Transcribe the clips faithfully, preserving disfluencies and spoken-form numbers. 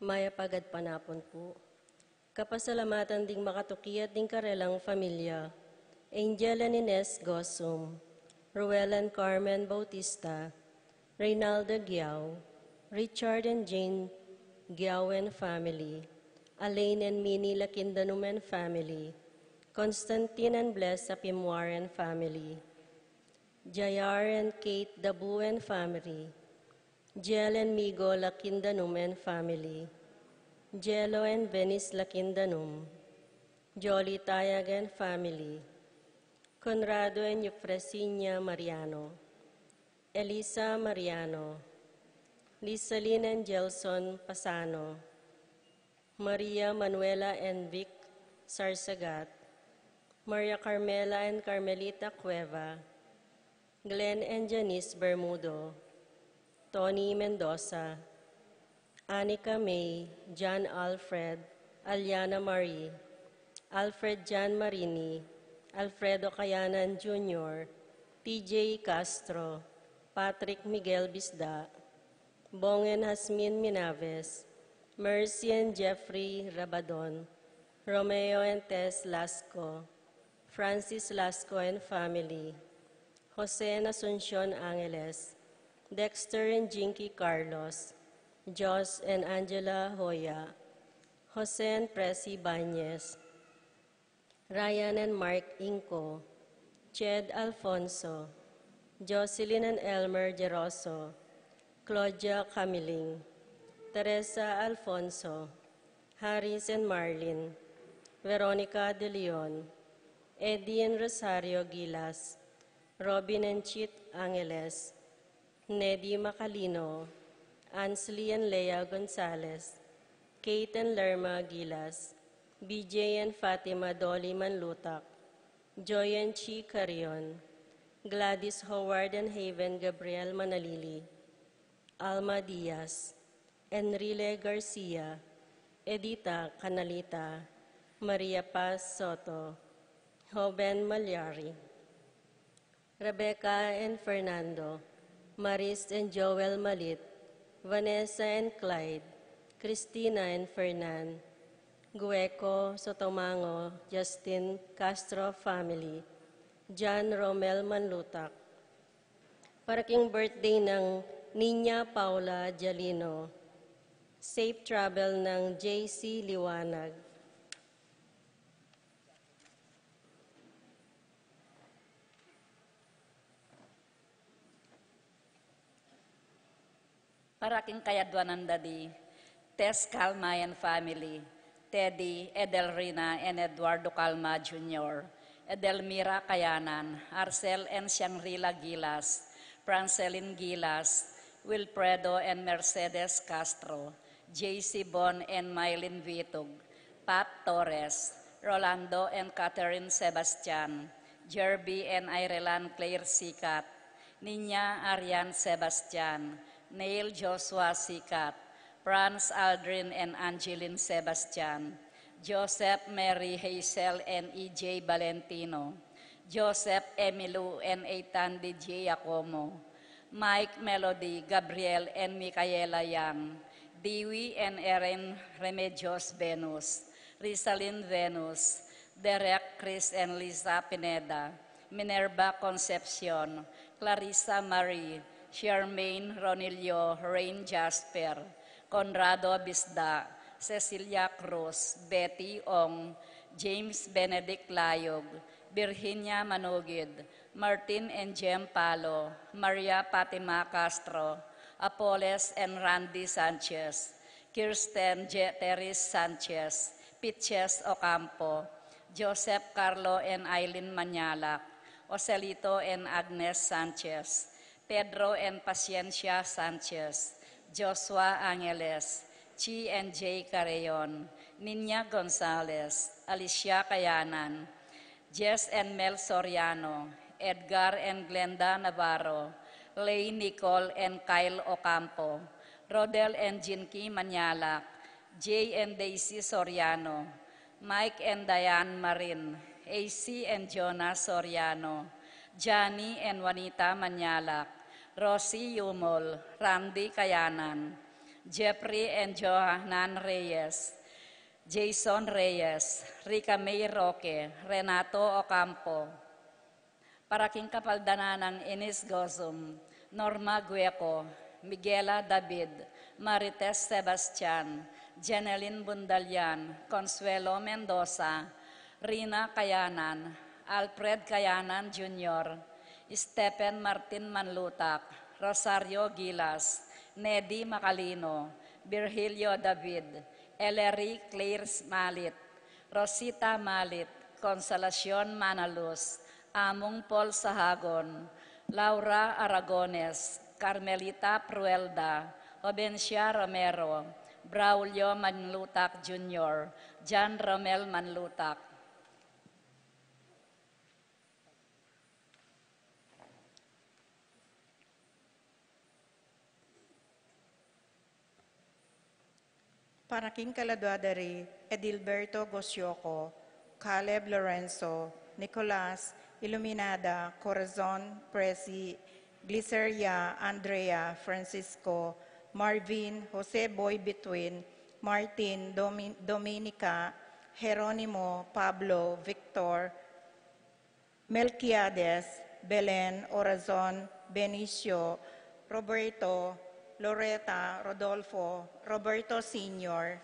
Mayap a apanapun pu. Kapasalamatan ding makatuki at ding karelang familia. Angel and Ines Gosum, Ruel and Carmen Bautista, Reynalda Giao, Richard and Jane Giao and family, Alain and Minnie Lakindanum and family, Constantine and Bless Apimwar and family, Jayar and Kate Dabu and family, Jel and Migo Lakindanum and family, Jelo and Venice Lakindanum, Jolly Tayag and family, Conrado and Eufrasinia Mariano, Elisa Mariano, Lisalin and Gelson Pasano, Maria Manuela and Vic Sarsagat, Maria Carmela and Carmelita Cueva, Glenn and Janice Bermudo, Tony Mendoza, Anika May, John Alfred, Aliana Marie, Alfred John Marini, Alfredo Kayanan Junior, T J Castro, Patrick Miguel Bisda, Bong and Hasmin Minaves, Mercy and Jeffrey Rabadon, Romeo and Tess Lasco, Francis Lasco and family, Jose and Asuncion Angeles, Dexter and Jinky Carlos, Jos and Angela Hoya, Jose and Presi Bañez, Ryan and Mark Inco, Ched Alfonso, Jocelyn and Elmer Geroso, Claudia Camiling, Teresa Alfonso, Harris and Marlin, Veronica De Leon, Eddie and Rosario Gilas, Robin and Chit Angeles, Nedi Macalino, Ansley and Lea Gonzalez, Kate and Lerma Gilas, B J and Fatima Dolly Manlutak, Joy and Chi Carion, Gladys Howard and Haven Gabriel Manalili, Alma Diaz, Enrile Garcia, Edita Canalita, Maria Paz Soto, Joven Malyari, Rebecca and Fernando, Maris and Joel Malit, Vanessa and Clyde, Christina and Fernan, Gueco, Sotomango, Justin, Castro family, John Romel Manlutak. Para king birthday nang Niña Paula Jalino. Safe travel nang J C Liwanag. Para king kayadwanan da di Tess Calma and family, Teddy, Edelrina and Eduardo Calma Junior, Edelmira Kayanan, Arcel and Shangri-La Gilas, Francelin Gilas, Wilfredo and Mercedes Castro, J C Bon and Mylene Vitug, Pat Torres, Rolando and Catherine Sebastian, Jerby and Irelan Claire Sikat, Niña Arian Sebastian, Neil Joshua Sikat, Franz Aldrin and Angeline Sebastian, Joseph Mary Hazel and E J Valentino, Joseph Emilu and Ethan D J Acomo, Mike Melody Gabriel and Micaela Yang, Dewey and Erin Remedios Venus, Rizalin Venus, Derek Chris and Lisa Pineda, Minerva Concepcion, Clarissa Marie, Charmaine Ronilio Rain Jasper, Conrado Bisda, Cecilia Cruz, Betty Ong, James Benedict Layog, Virginia Manugid, Martin and Jem Palo, Maria Fatima Castro, Apoles and Randy Sanchez, Kirsten J. Teres Sanchez, Pitches Ocampo, Joseph Carlo and Aileen Mañalac, Joselito and Agnes Sanchez, Pedro and Paciencia Sanchez, Joshua Angeles, Chi and Jay Carreon, Niña Gonzalez, Alicia Kayanan, Jess and Mel Soriano, Edgar and Glenda Navarro, Lay Nicole and Kyle Ocampo, Rodel and Jinky Mañalac, Jay and Daisy Soriano, Mike and Diane Marin, A C and Jonah Soriano, Johnny and Juanita Mañalac, Rosie Yumol, Randy Kayanan, Jeffrey and Johanan Reyes, Jason Reyes, Rica May Roque, Renato Ocampo. Para king kapaldanan nang Eunice Gozum, Norma Gueco, Miguela David, Marites Sebastian, Jeneline Bundalian, Consuelo Mendoza, Rina Kayanan, Alfred Kayanan Junior, Stephen Martin Manlutak, Rosario Gilas, Nedy Macalino, Virgilio David, Ellery Claire Malit, Rosita Malit, Consolacion Manalus, Among Paul Sahagon, Laura Aragones, Carmelita Pruelda, Obencia Romero, Braulio Manlutak Junior, John Romel Manlutak. Para king kaladua da ri, Edilberto Gosioco, Caleb Lorenzo, Nicolas, Iluminada, Corazon, Presi, Gliceria, Andrea, Francisco, Marvin, Jose Boy Between, Martin, Domi-, Dominica, Jeronimo, Pablo, Victor, Melquiades, Belen, Orazon, Benicio, Roberto, Loreta, Rodolfo, Roberto Senior,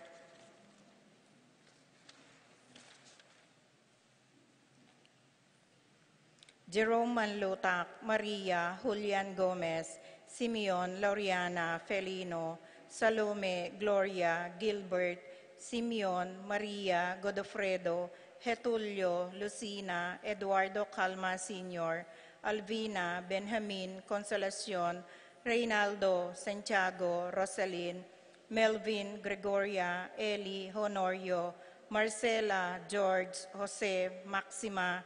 Jerome Manlutak, Maria, Julian Gomez, Simeon, Lauriana, Felino, Salome, Gloria, Gilbert, Simeon, Maria, Godofredo, Getulio, Lucina, Eduardo Calma Senior, Alvina, Benjamin, Consolacion, Reynaldo, Santiago, Rosalin, Melvin, Gregoria, Eli, Honorio, Marcela, George, Jose, Maxima,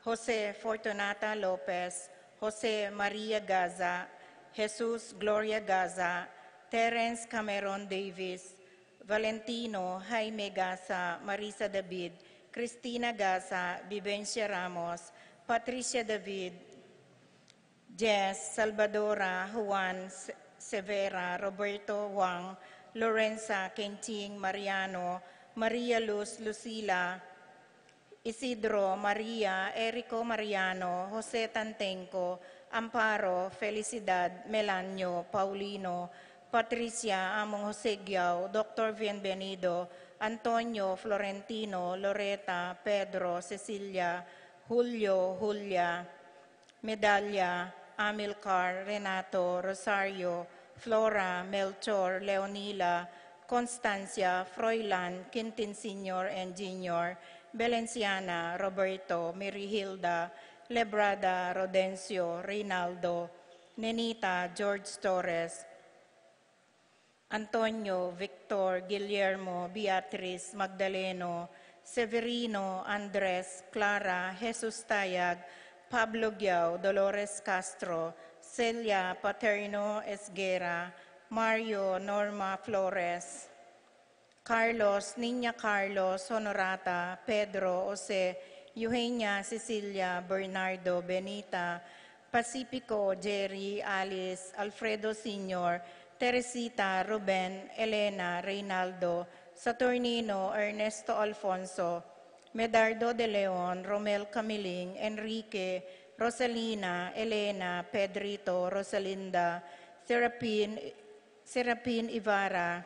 Jose, Fortunata Lopez, Jose, Maria Gaza, Jesus, Gloria Gaza, Terence Cameron Davis, Valentino, Jaime Gaza, Marisa David, Cristina Gaza, Vivencia Ramos, Patricia David, Jess, Salvadora, Juan, Se-, Severa, Roberto, Wang, Lorenza, Kenching, Mariano, Maria Luz, Lucila, Isidro, Maria, Erico, Mariano, Jose Tantenco, Amparo, Felicidad, Melanio, Paulino, Patricia, Among Jose Giao, Doctor Bienvenido, Antonio, Florentino, Loreta, Pedro, Cecilia, Julio, Julia, Medalia, Amilcar, Renato, Rosario, Flora, Melchor, Leonila, Constancia, Froilan, Quintin Senior and Junior, Belenciana, Roberto, Mirihilda, Lebrada, Rodencio, Reynaldo, Nenita, George Torres, Antonio, Victor, Guillermo, Beatriz, Magdaleno, Severino, Andres, Clara, Jesus Tayag, Pablo Giao, Dolores Castro, Celia, Paterno, Esguerra, Mario, Norma Flores, Carlos, Niña Carlos, Honorata, Pedro, Jose, Eugenia, Cecilia, Bernardo, Benita, Pacifico, Jerry, Alice, Alfredo Senior, Teresita, Ruben, Elena, Reynaldo, Saturnino, Ernesto Alfonso, Medardo de Leon, Romel Camiling, Enrique, Rosalina, Elena, Pedrito, Rosalinda, Serapin, Serapin Ibarra,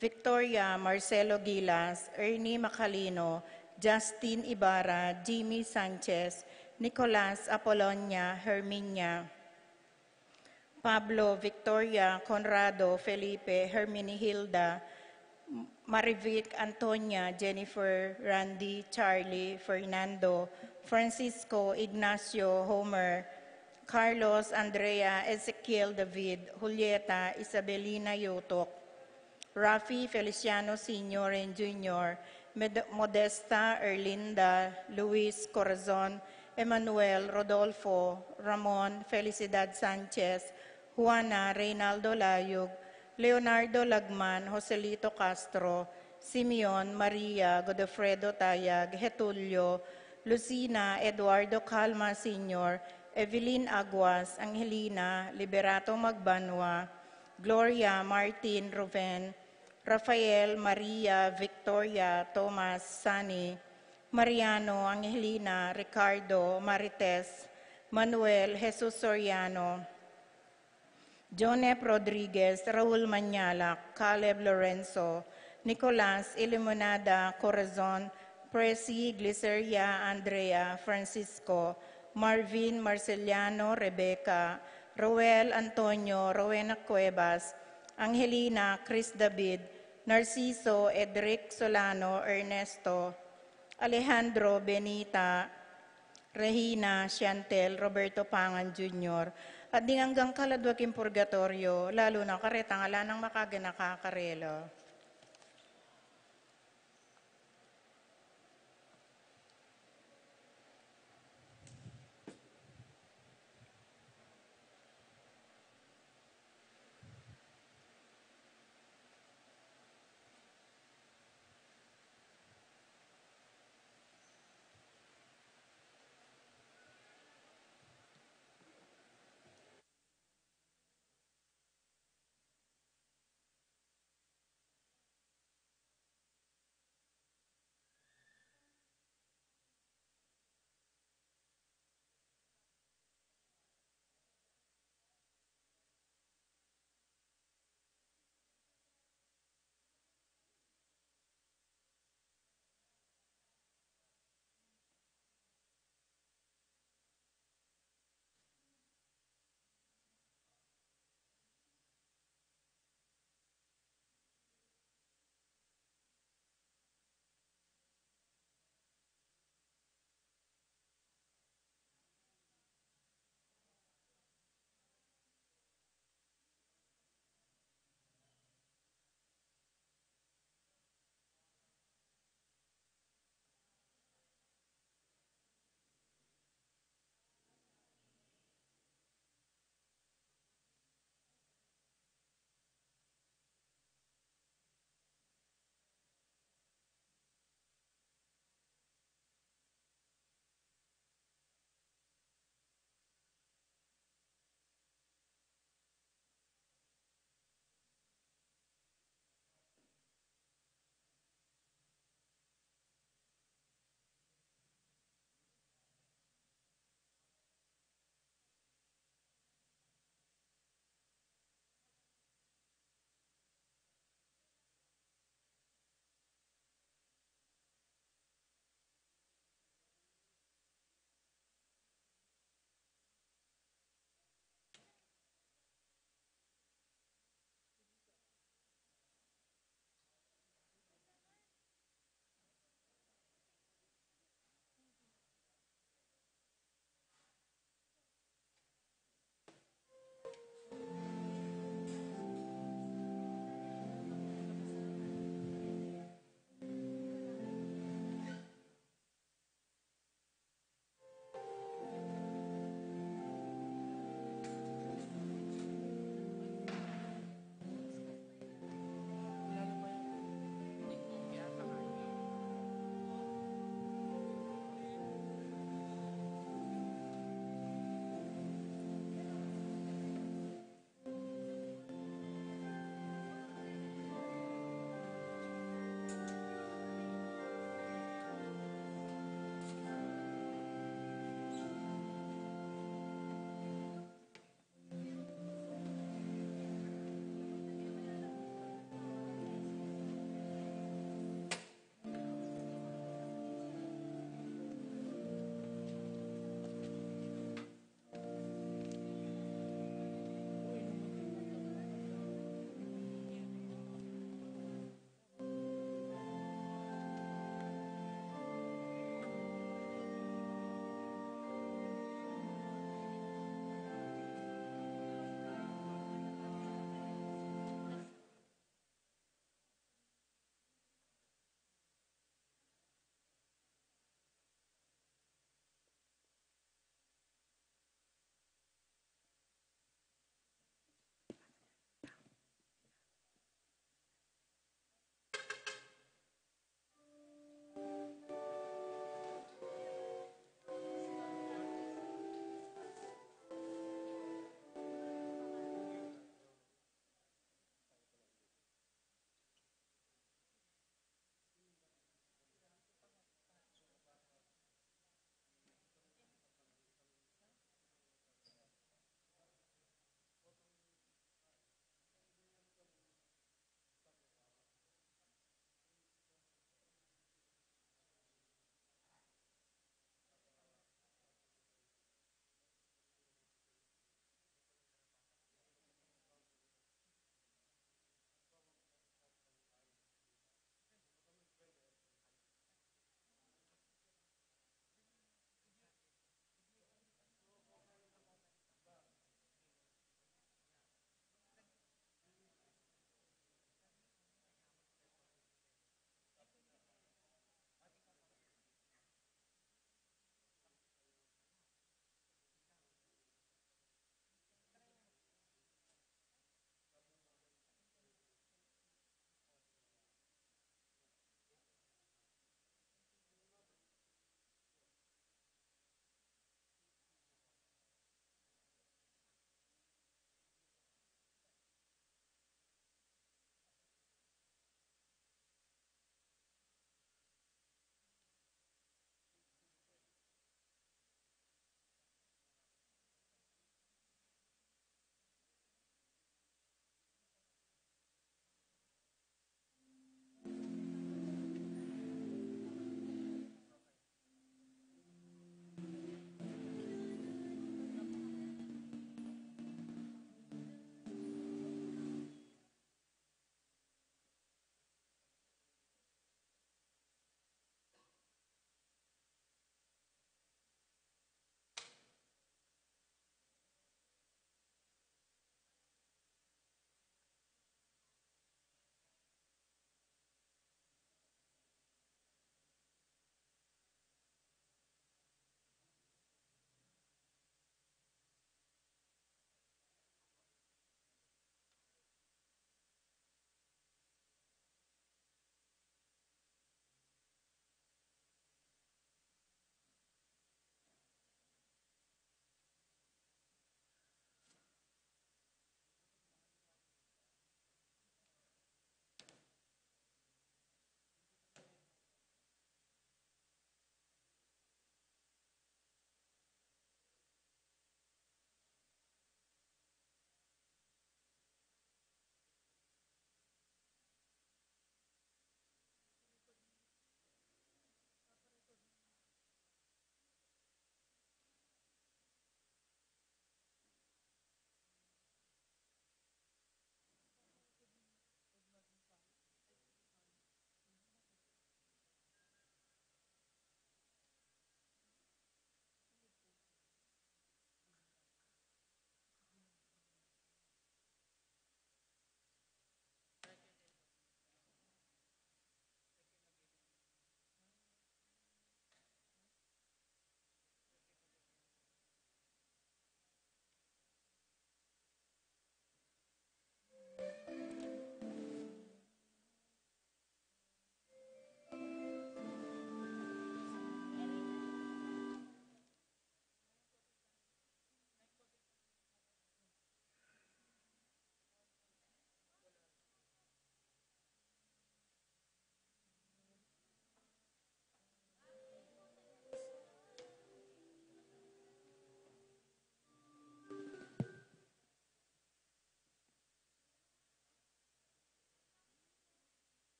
Victoria, Marcelo Gilas, Ernie Macalino, Justin Ibarra, Jimmy Sanchez, Nicolas, Apolonia, Herminia, Pablo, Victoria, Conrado, Felipe, Herminihilda, Marivic, Antonia, Jennifer, Randy, Charlie, Fernando, Francisco, Ignacio, Homer, Carlos, Andrea, Ezekiel, David, Julieta, Isabelina, Yutok, Rafi, Feliciano Senior and Junior, Med-, Modesta, Erlinda, Luis, Corazon, Emmanuel, Rodolfo, Ramon, Felicidad Sanchez, Juana, Reynaldo Layug, Leonardo Lagman, Joselito Castro, Simeon, Maria, Godofredo Tayag, Getulio, Lucina, Eduardo Calma Senior, Evelyn Aguas, Angelina, Liberato Magbanua, Gloria, Martin, Ruben, Rafael, Maria, Victoria, Thomas, Sunny, Mariano, Angelina, Ricardo, Marites, Manuel, Jesus Soriano, Jonep Rodriguez, Raul Mañalak, Caleb Lorenzo, Nicolas, Ilimonada, Corazon, Presi, Gliceria, Andrea, Francisco, Marvin, Marceliano, Rebecca, Roel, Antonio, Rowena Cuevas, Angelina, Chris David, Narciso, Edric Solano, Ernesto, Alejandro, Benita, Regina, Chantel, Roberto Pangan Junior, at ding anggang kaladwa king purgatoryo, lalu na karetang ala nang makaganaka karela.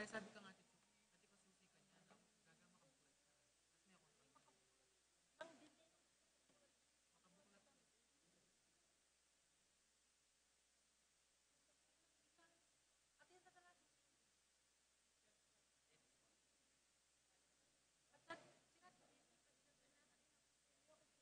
Kaya sabi ka nga, Tito, ati ka susi kanya, no? Gaga makabuklat ka. Mas may kontra.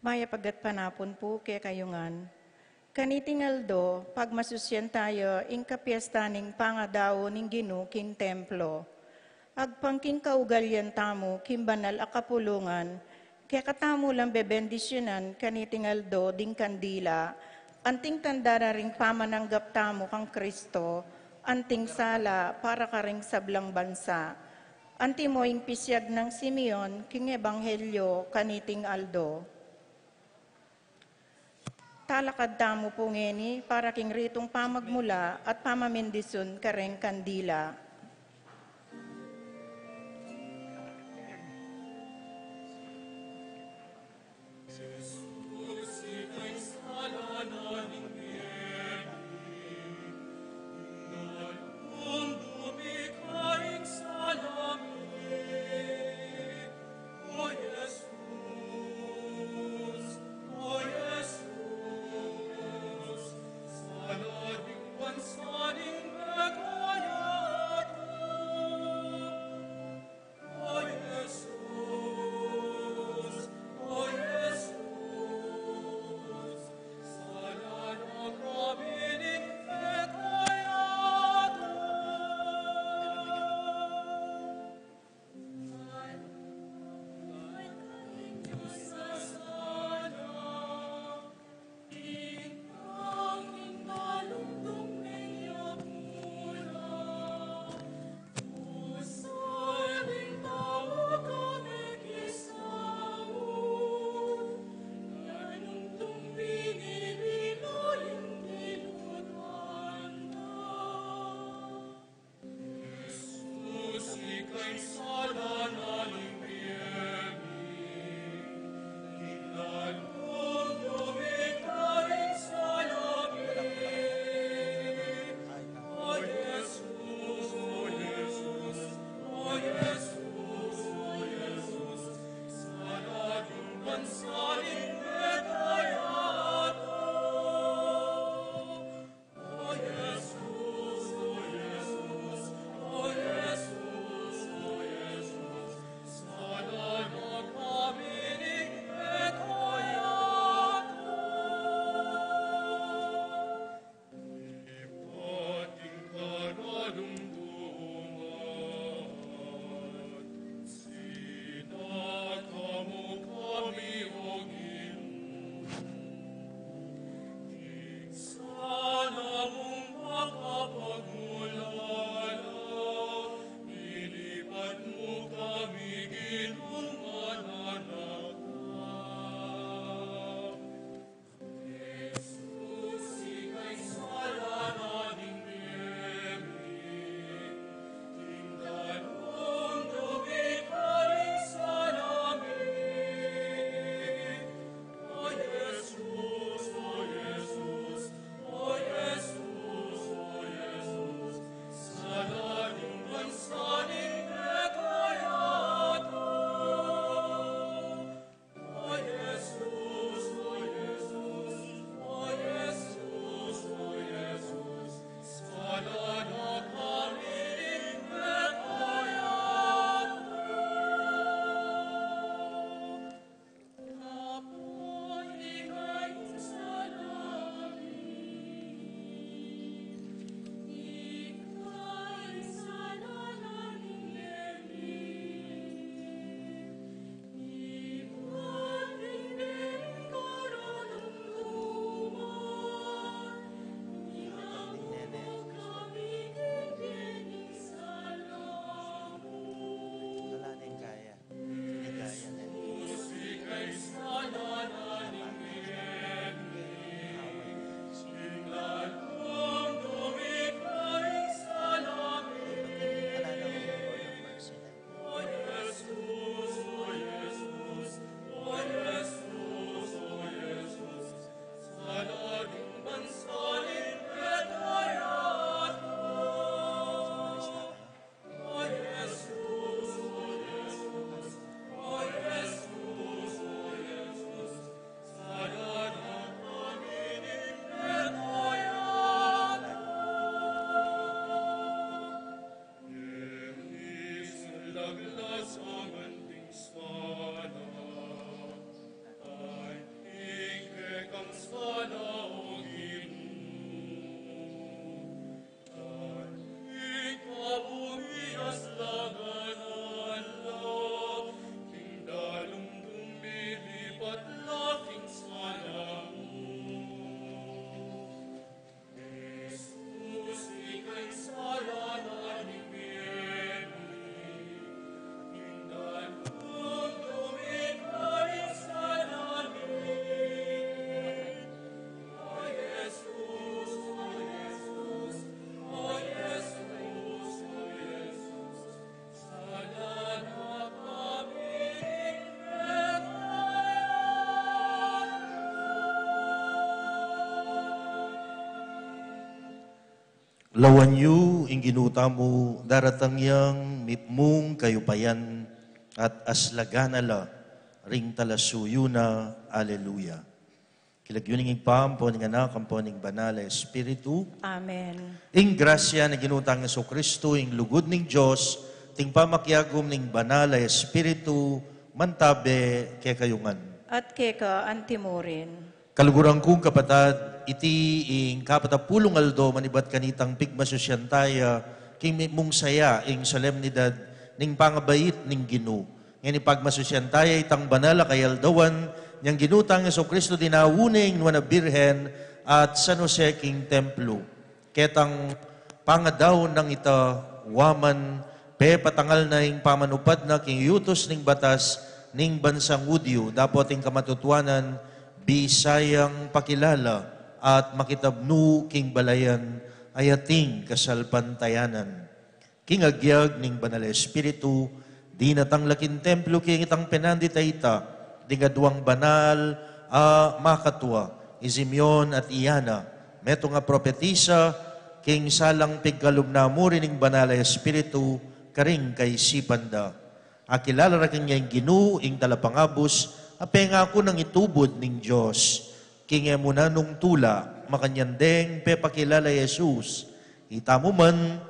Mayap a gatpanapun pu kekayu ngan. Kaniting aldo, pagmasusyan tamu ing kapiesta ning pangadau ning Ginu king templo. Agpang king kaugalian tamu king banal a kapulungan, kekatamu lang bebendisyunan kaniting aldo ding kandila, anting tanda na ring pamananggap tamu kang Kristo, anting sala para karing sablang bansa. Antimo ing pisiag nang Simeon king ebanghelyo kaniting aldo. Talakad tamu pu ngeni para king ritung pamagmula at pamamindisun kareng kandila. Lawan yu ing Ginu tamu, daratang yang mipmung kayupayan at aslagan na la ring talasuyu na. Aleluya. King lagyu ning Ibpa, ampo ning Anak, ampo ning Banal a Espiritu. Amen. Ing grasya ning Ginu tang Jesucristo, ing lugud ning Dios, at ing pamakiagum ning Banal a Espiritu, mantabe kekayu ngan. At keka antimurin. Kaluguran kung kapatad, iti ing kapatapulung aldo manibat kanitang pigmasusian taya king mimung saya ing solemnidad ning pangabait ning Ginu. Ngeni pagmasusian taya itang banal a kayaldawan nang Ginu tang Jesucristo, dinaun ne ing Nuan a Birhen at San Jose king templo. Ketang pangadaun nang ita, wa man pepatangal na ing pamanupad na king yutus ning batas ning bansang Judio, dapot ing kamatutuanan bisa yang pakilala at makitabnu king balayan a ating kasalpantayanan. King agyag ning Banal a Espiritu, dinatang la king templo king itang penandit a ita, ding aduang banal a makatua, i Simeon at i Ana, metung a propetisa, king salang pigkalub na mu rin ning Banal a Espiritu karing kaisipan da. Akilala ra kanya ing Ginu, ing talapangabus a pengaku nang itubud ning Dios. King e mu nanung tula, makanyan deng pepakilala i Jesus. Ita mu man,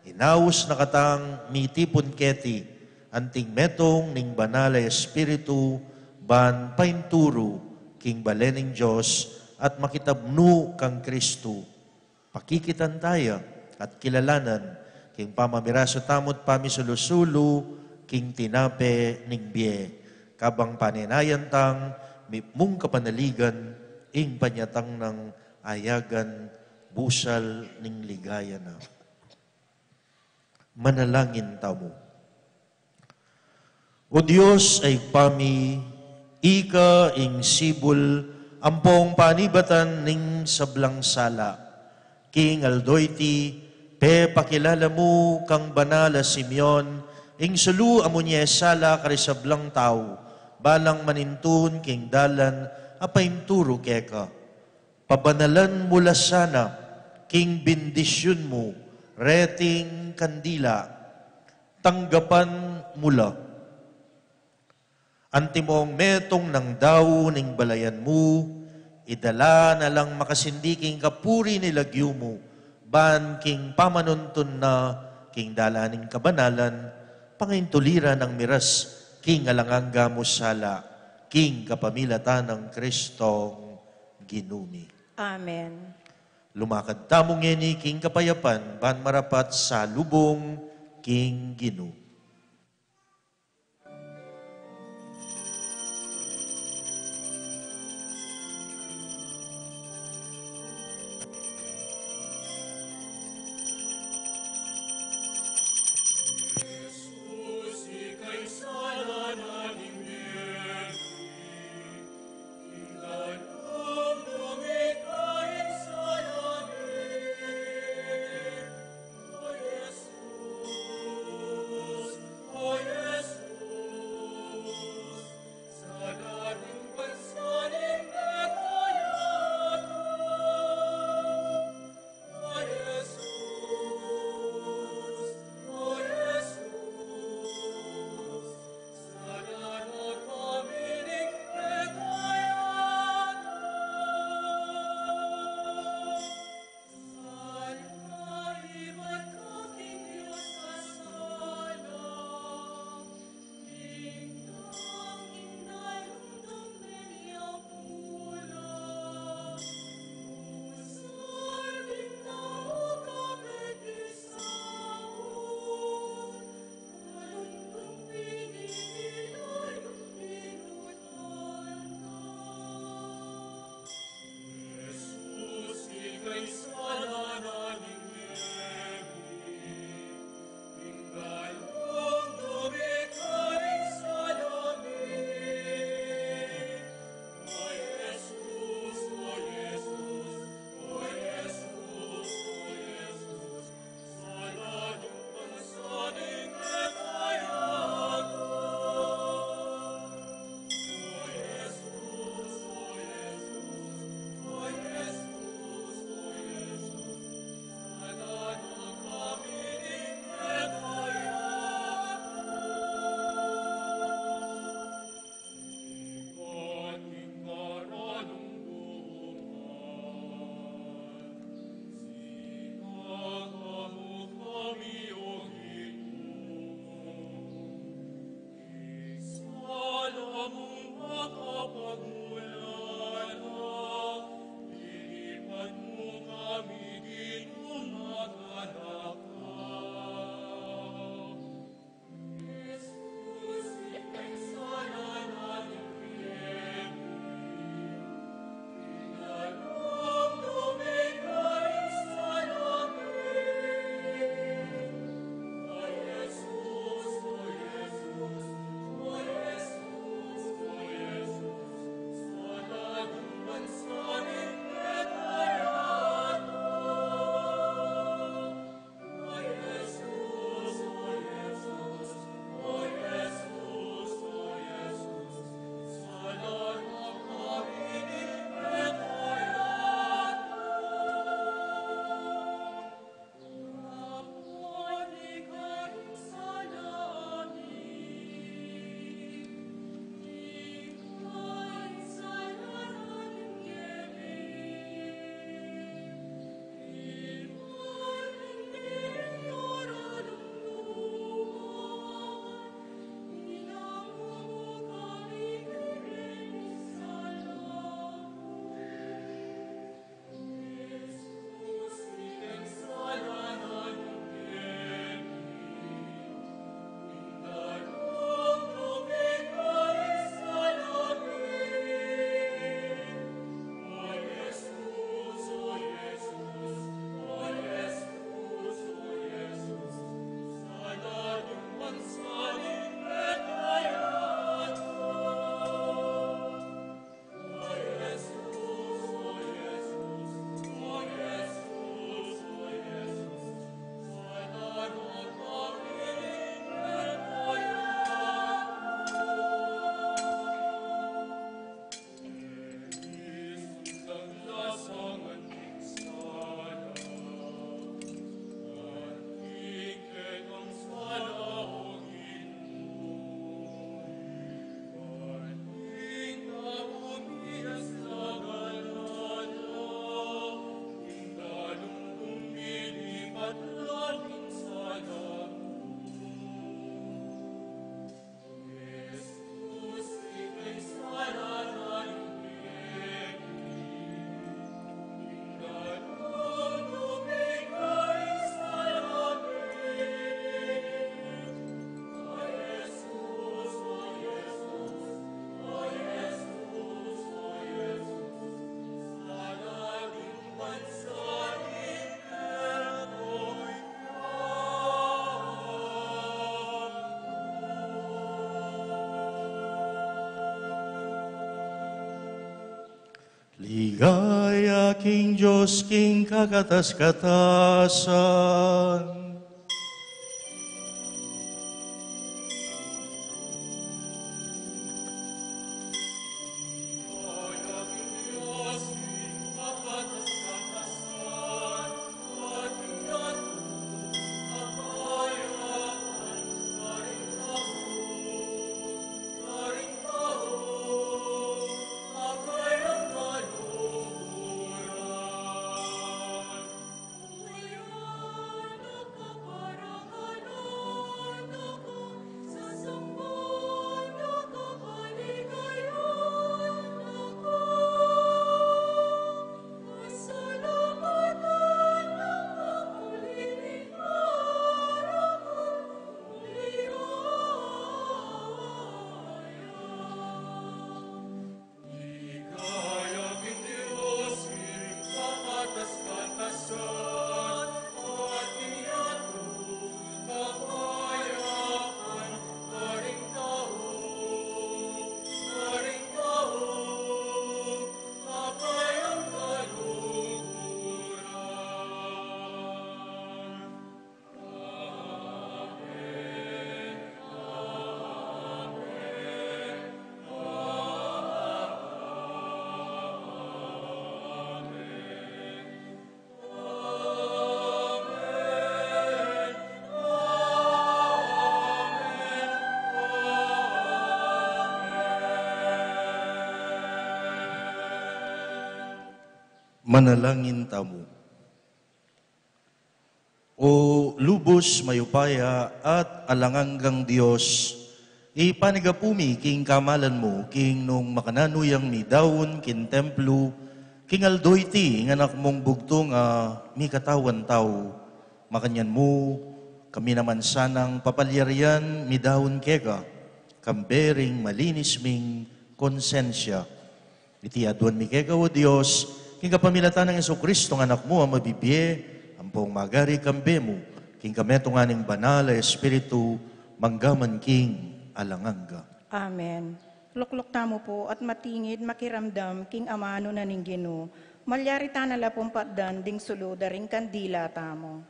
inaus na katang mitipun keti, anting metung ning Banal a Espiritu, ban painturu king bale ning Dios at makitabnu kang Kristu. Pakikitan taya at kilalanan king pamamirasu tamu't pamisulu-sulu king tinape ning bie. Kabang panenayan tang mipmung kapanaligan ing panyatang nang ayagan busal ning ligaya na. Manalangin tamu. O Dios a Ibpa mi, ika ing sibul ampong panibatan ning sablang sala. King aldo iti, pepakilala mu kang banal a Simeon ing sulu a munye sala karing sablang tau, balang manintun king dalan a painturu keka. Pabanalan mu la sana king bendisyun mu reting kandila. Tanggapan mu la. Antimong metung nang dau ning balayan mu, idala na lang makasindi king kapuri ning lagyu mu, ban king pamanuntun na king dalan ning kabanalan, pangaintuliran nang miras king alang angga mung sala, king kapamilatan nang Kristong Ginu mi. Amen. Lumakad tamu ngeni king kapayapan, ban marapat salubung king Ginu. King Dios, king kakatas-katasan. Manalangin tamu. O lubus mayupaya at alang anggang Dios, ipanyawad mi king kamalan mu, king nung makananu yang midaun king templo, king aldo iti ing Anak mung bugtung a mikatawan tau, makanyan mu kami naman sanang papalyarian midaun keka, kambe ring malinis ming konsensya. Iti aduan mi keka, o Dios, king kapamilatan nang Jesucristo, Anak mu a mabibie, ampong magari kambe mu, king kametungan ning Banal a Espiritu, mangga man king alang angga. Amen. Lukluk tamu pu at matingid makiramdam king amanu na ning Ginu. Malyari tana la pung patdan ding sulu da ring kandila tamu.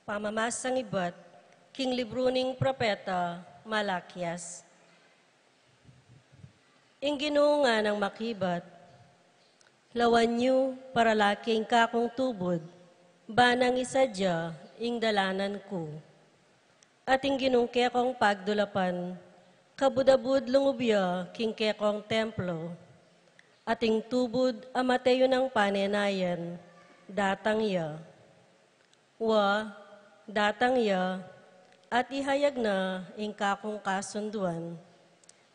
Pamamasang ibat king libru ning propeta Malakias. Ing Ginu nganang makibat, lawan yu para la king kakung tubud, ba nang isadya ing dalanan ku. At ing Ginung kekong pagdulapan, kabud-abud lungub ya king kekong templo. At ing tubud a mate yu nang panenayan, datang ya. Wa, datang ya, at ihayag na ing kakung kasunduan,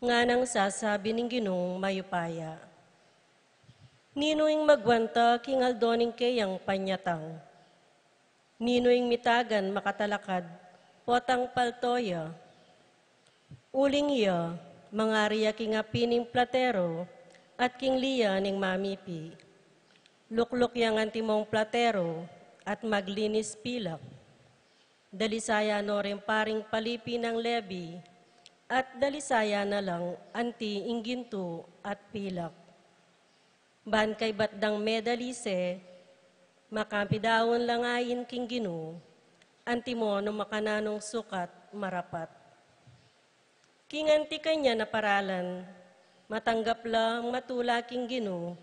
nganang sasabi ning Ginung mayupaya. Ninu ing magwanta king aldo ning keyang panyatang? Ninu ing mitagan makatalakad potang palto ya? Uling ya, mangari ya king api ning platero at king liya ning mamipi. Lukluk yang antimong platero at maglinis pilak. Dalisaya no ring paring palipi nang Lebi, at dalisaya na lang anti ing gintu at pilak. Ban kaybat dang medalise, makamidaun la ngeni king Ginu, antimo nung makananung sukat marapat. King anti kanyan a paralan, matanggap lang matula king Ginu,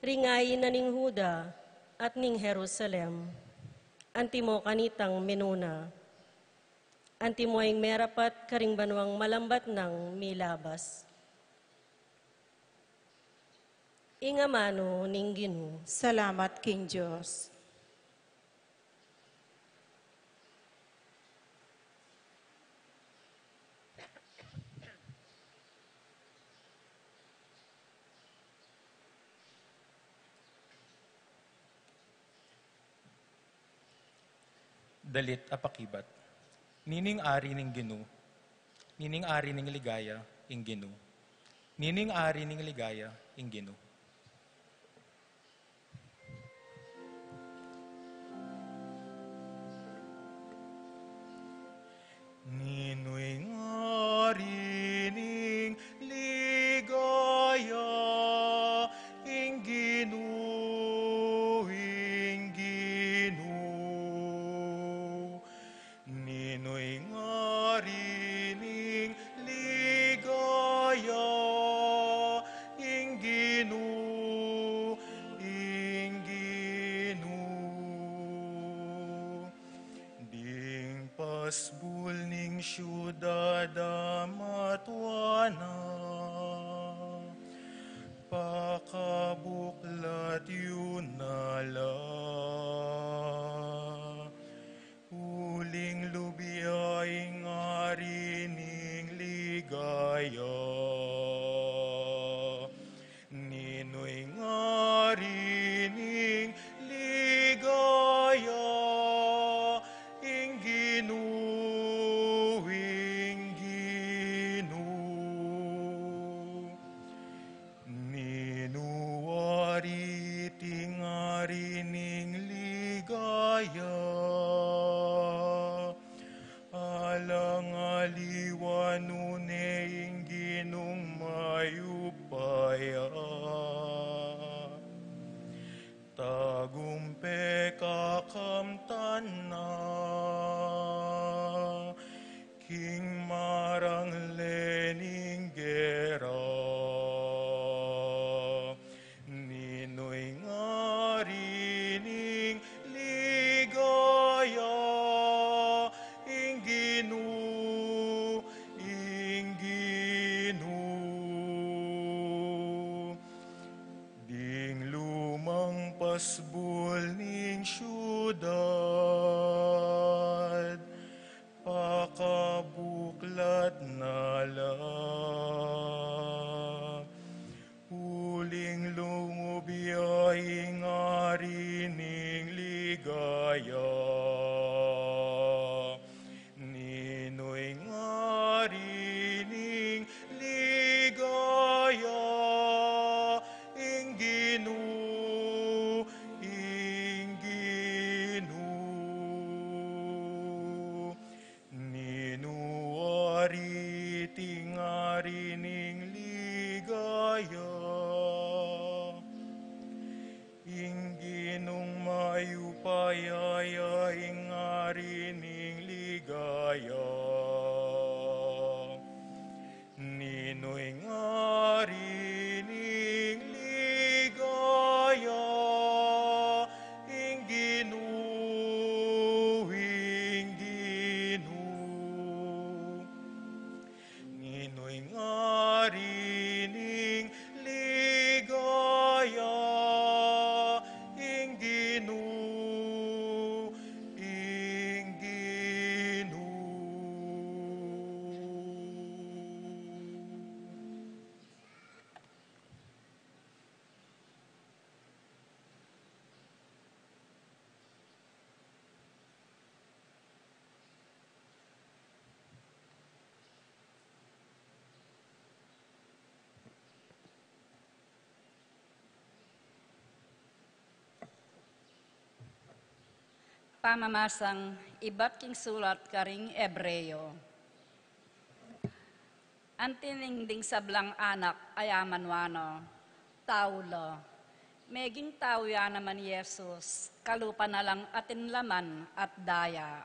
ring ain na ning Juda at ning Jerusalem, antimo kanitang minuna. Antimo ing merapat karing banuang malambat nang milabas. Ing amanu ning Ginu. Salamat king Dios. Dalit a pakibat. Nining ari ning Ginu, nining ari ning ligaya ing Ginu, nining ari ning ligaya ing Ginu. pasbul ning siudad a matua na, pakabuklat yu na la, uling lub ya ing ari ning ligaya. Ninu ing ari ning ligaya? Ing Ginu, ing Ginu. Ninu ari iting ari ning ligaya? Alang aliwa nune ing Ginung mayupaya. Tagumpe kakamtan na king marang lening gera. Ninu ing ari ning ligaya? Ing Ginu, ing Ginu. Ding lumang pasbul ning siudad, pakabuklat na la, uling lungub ya ing ari ning ligaya. Ninu ing ari ning ligaya? Ing Ginu, ing Ginu. Ninu ari iting ari ning ligaya? Ing Ginung mayupaya ya ing ari ning ligaya. Ninu ing ari ning ligaya? Ing Ginu, ing Ginu. Ninu ing ari ning ligaya? Ing Ginu, ing Ginu. Pamamasang ibat king sulat karing Ebreo. Anti ning ding sablang anak a ya man wanu, tau la. Meging tau ya naman i Jesus, kalupa na lang atin laman at daya.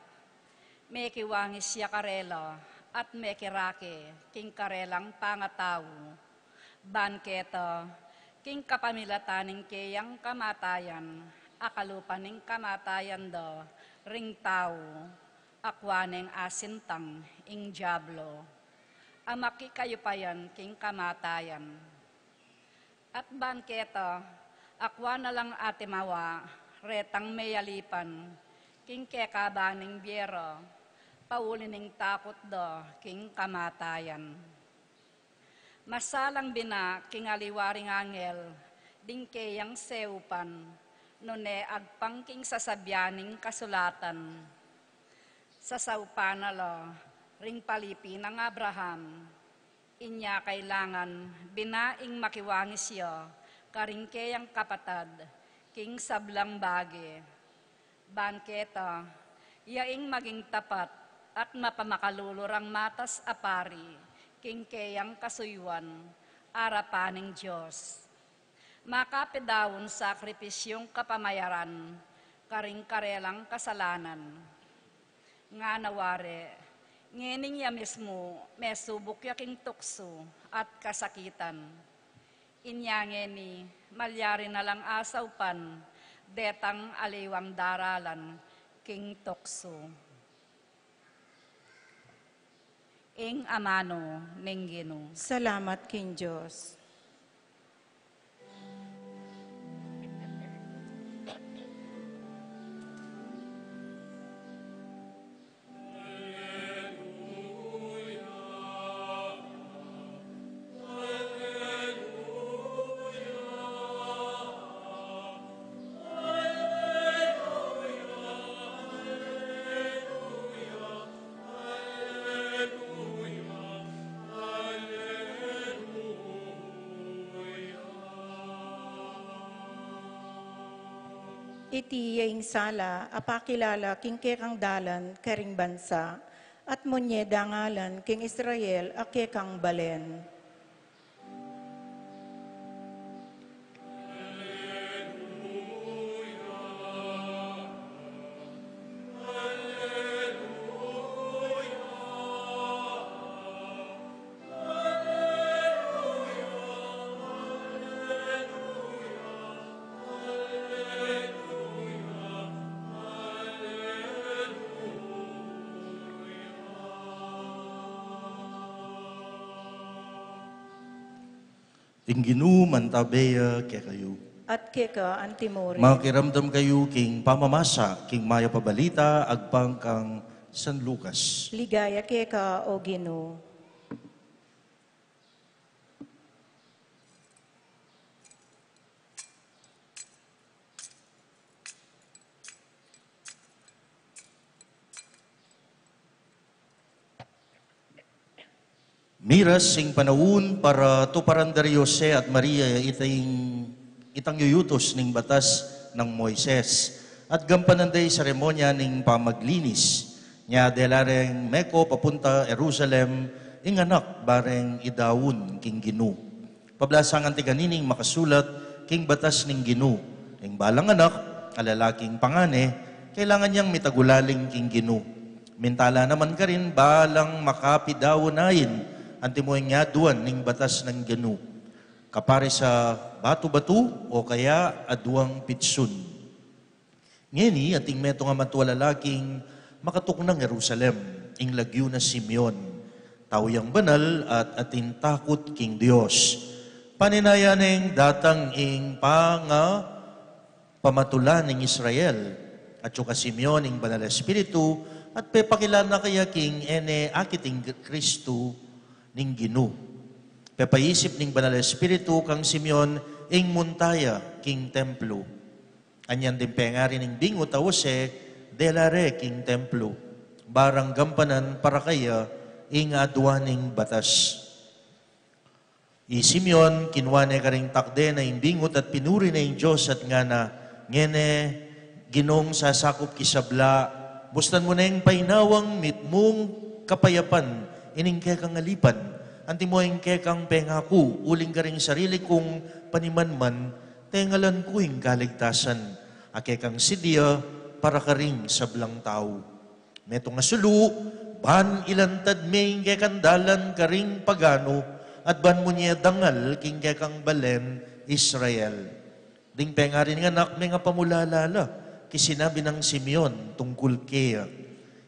Mekiwangis ya karela at mekirake king karelang pangatau. Ban keta, king kapamilatan ning keyang kamatayan, a kalupa ning kamatayan da ring tau, akua neng asintang ing Diablo a makikayupayan king kamatayan. At ban keta, akua na lang atimawa retang meyalipan king kekaban ning bie ra, pauli ning takut da king kamatayan. Masalang bina king aliwa ring angel ding keyang seupan, nune agpang king sasabian ning kasulatan. Sasaupan na la ring palipi nang Abraham. Inya kailangan bina ing makiwangis ya karing keyang kapatad king sablang bage. Ban keta, ya ing maging tapat at mapamakalulu rang matas a pari king keyang kasuyuan arapan ning Dios. Makapidaun sakripisyung kapamayaran karing karelang kasalanan. Ngana wari, ngening ya mismu mesubuk ya king tuksu at kasakitan. Inya ngeni, malyari na lang asaupan detang aliwang daralan king tuksu. Ing amanu ning Ginu. Salamat king Dios. Iti ya ing sala a pakilala king kekang dalan karing bansa, at munye dangalan king Israel a kekang balen. Ing Ginu mantabe ya kekayu. At keka antimurin. Makiramdam kayu king pamamasa king Mayap a Balita agpang kang San Lucas. Ligaya keka, O Ginu. Miras ing panaun para tuparan da ri Jose at Maria itang, itang yuyutus ning batas nang Moises, at gampanan da ing seremonya ning pamaglinis. Nya dela reng meko papunta Jerusalem ing anak bareng idaun king Ginu. Pablasangan ti kanining makasulat king batas ning Ginu, ing balang anak a lalaking pangane, kailangan yang mitagulaling king Ginu. Mintala naman karin balang makapidaun ain, antimo ing aduan ning batas ning Ginu. Kapare sa batu-batu o kaya aduang pitsun. Ngeni, atin metung a matua lalaking makatuknang Jerusalem, ing lagyu na Simeon. Tau yang banal at atin takut king Dios. Panenayan neng datang ing panga pamatula ning Israel. Atyu ka Simeon ing Banal Espiritu, at pepakilala kaya king e ne akit ing Kristu ning Ginu. Pepaisip ning Banal Espiritu kang Simeon ing munta ya king templo. Anyan ding pengari ning bingut a Jose, dela re king templo, barang gampanan para kaya ing aduan ning batas. I Simeon, kinua ne karing takde na ing bingut at pinuri ne ing Dios at ngana, ngeni, Ginung sasakup king sabla, bustan mu neng painawang mitmung kapayapan ining kekang alipan, antimo ing kekang pengaku, uling karing sarili kung panimanman, tengalan ku ing kaligtasan, a kekang sidya para karing sablang tau. Metung a sulu, ban ilantad me ing kekang dalan karing paganu, at ban munye dangal king kekang balen Israel. Ding pengari ning anak mengapamulala la king sinabi nang Simeon tungkul keya.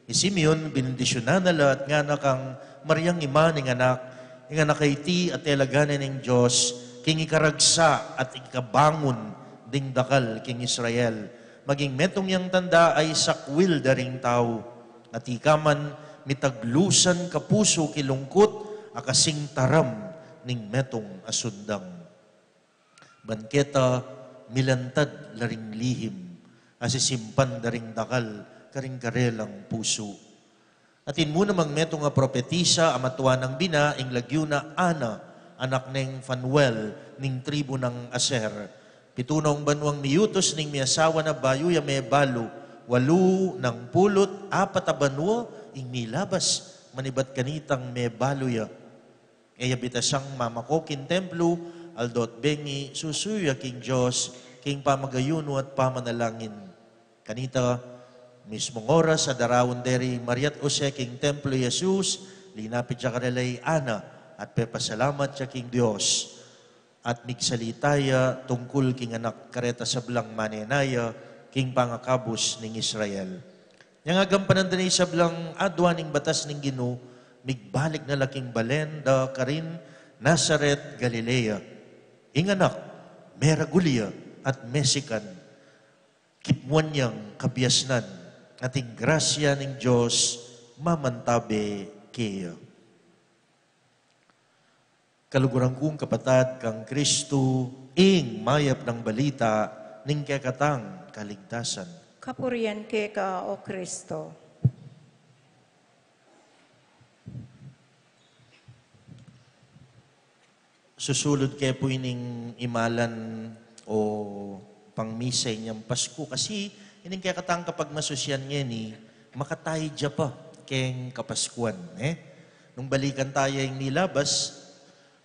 I Simeon, binendisyunan na la at ngana kang Mariang ima ning anak, ing anak a iti a talaga ne ning Dios, king ikaragsa at ikabangun ding dakal king Israel. Maging metung yang tanda a isakwil da ring tau, at ika man mitaglusan kapusu king lungkut a kasing taram ning metung a sundang. Ban keta milantad la ring lihim a sisimpan da ring dakal karing karelang pusu. Atin mu namang metung a propetisa a matua nang bina, ing lagyu na Ana, anak neng Fanuel, ning tribu nang Aser. Pitu nong banuang miyutus ning miasawa na bayu ya mebalu, walu nang pulu't apat a banua ing milabas manibat kanitang mebalu ya. E ya bitasang mamako king templo, aldo't bengi, susuyu ya king Dios, king pamagayunu at pamanalangin. Kanita mismung oras a daraun de ri Maria't Jose king templo i Jesus, linapit ya karela i Ana, at pepasalamat ya king Dios. At migsalita ya tungkul king anak kareta sablang manenaya king pangakabus ning Israel. Nya gampanan da ne ing sablang aduan ning batas ning Ginu, Migbalik na la king balen da karin Nazaret, Galilea. Ing anak, meragul ya at mesikan. Kipmuan yang kabiasnan, at ing grasya ning Dios mamantabe keya. Kaluguran kung kapatad kang Kristo, ing mayap nang balita ning kekatang kaligtasan. Kapurian keka, O Kristo. Susulud ke pu ining imalan o pangmisa inyang Pasku, kasi ining kekatang kapagmasusyan ngeni, makataya pa keng Kapaskuan, eh. Nung balikan taya ing nilabas,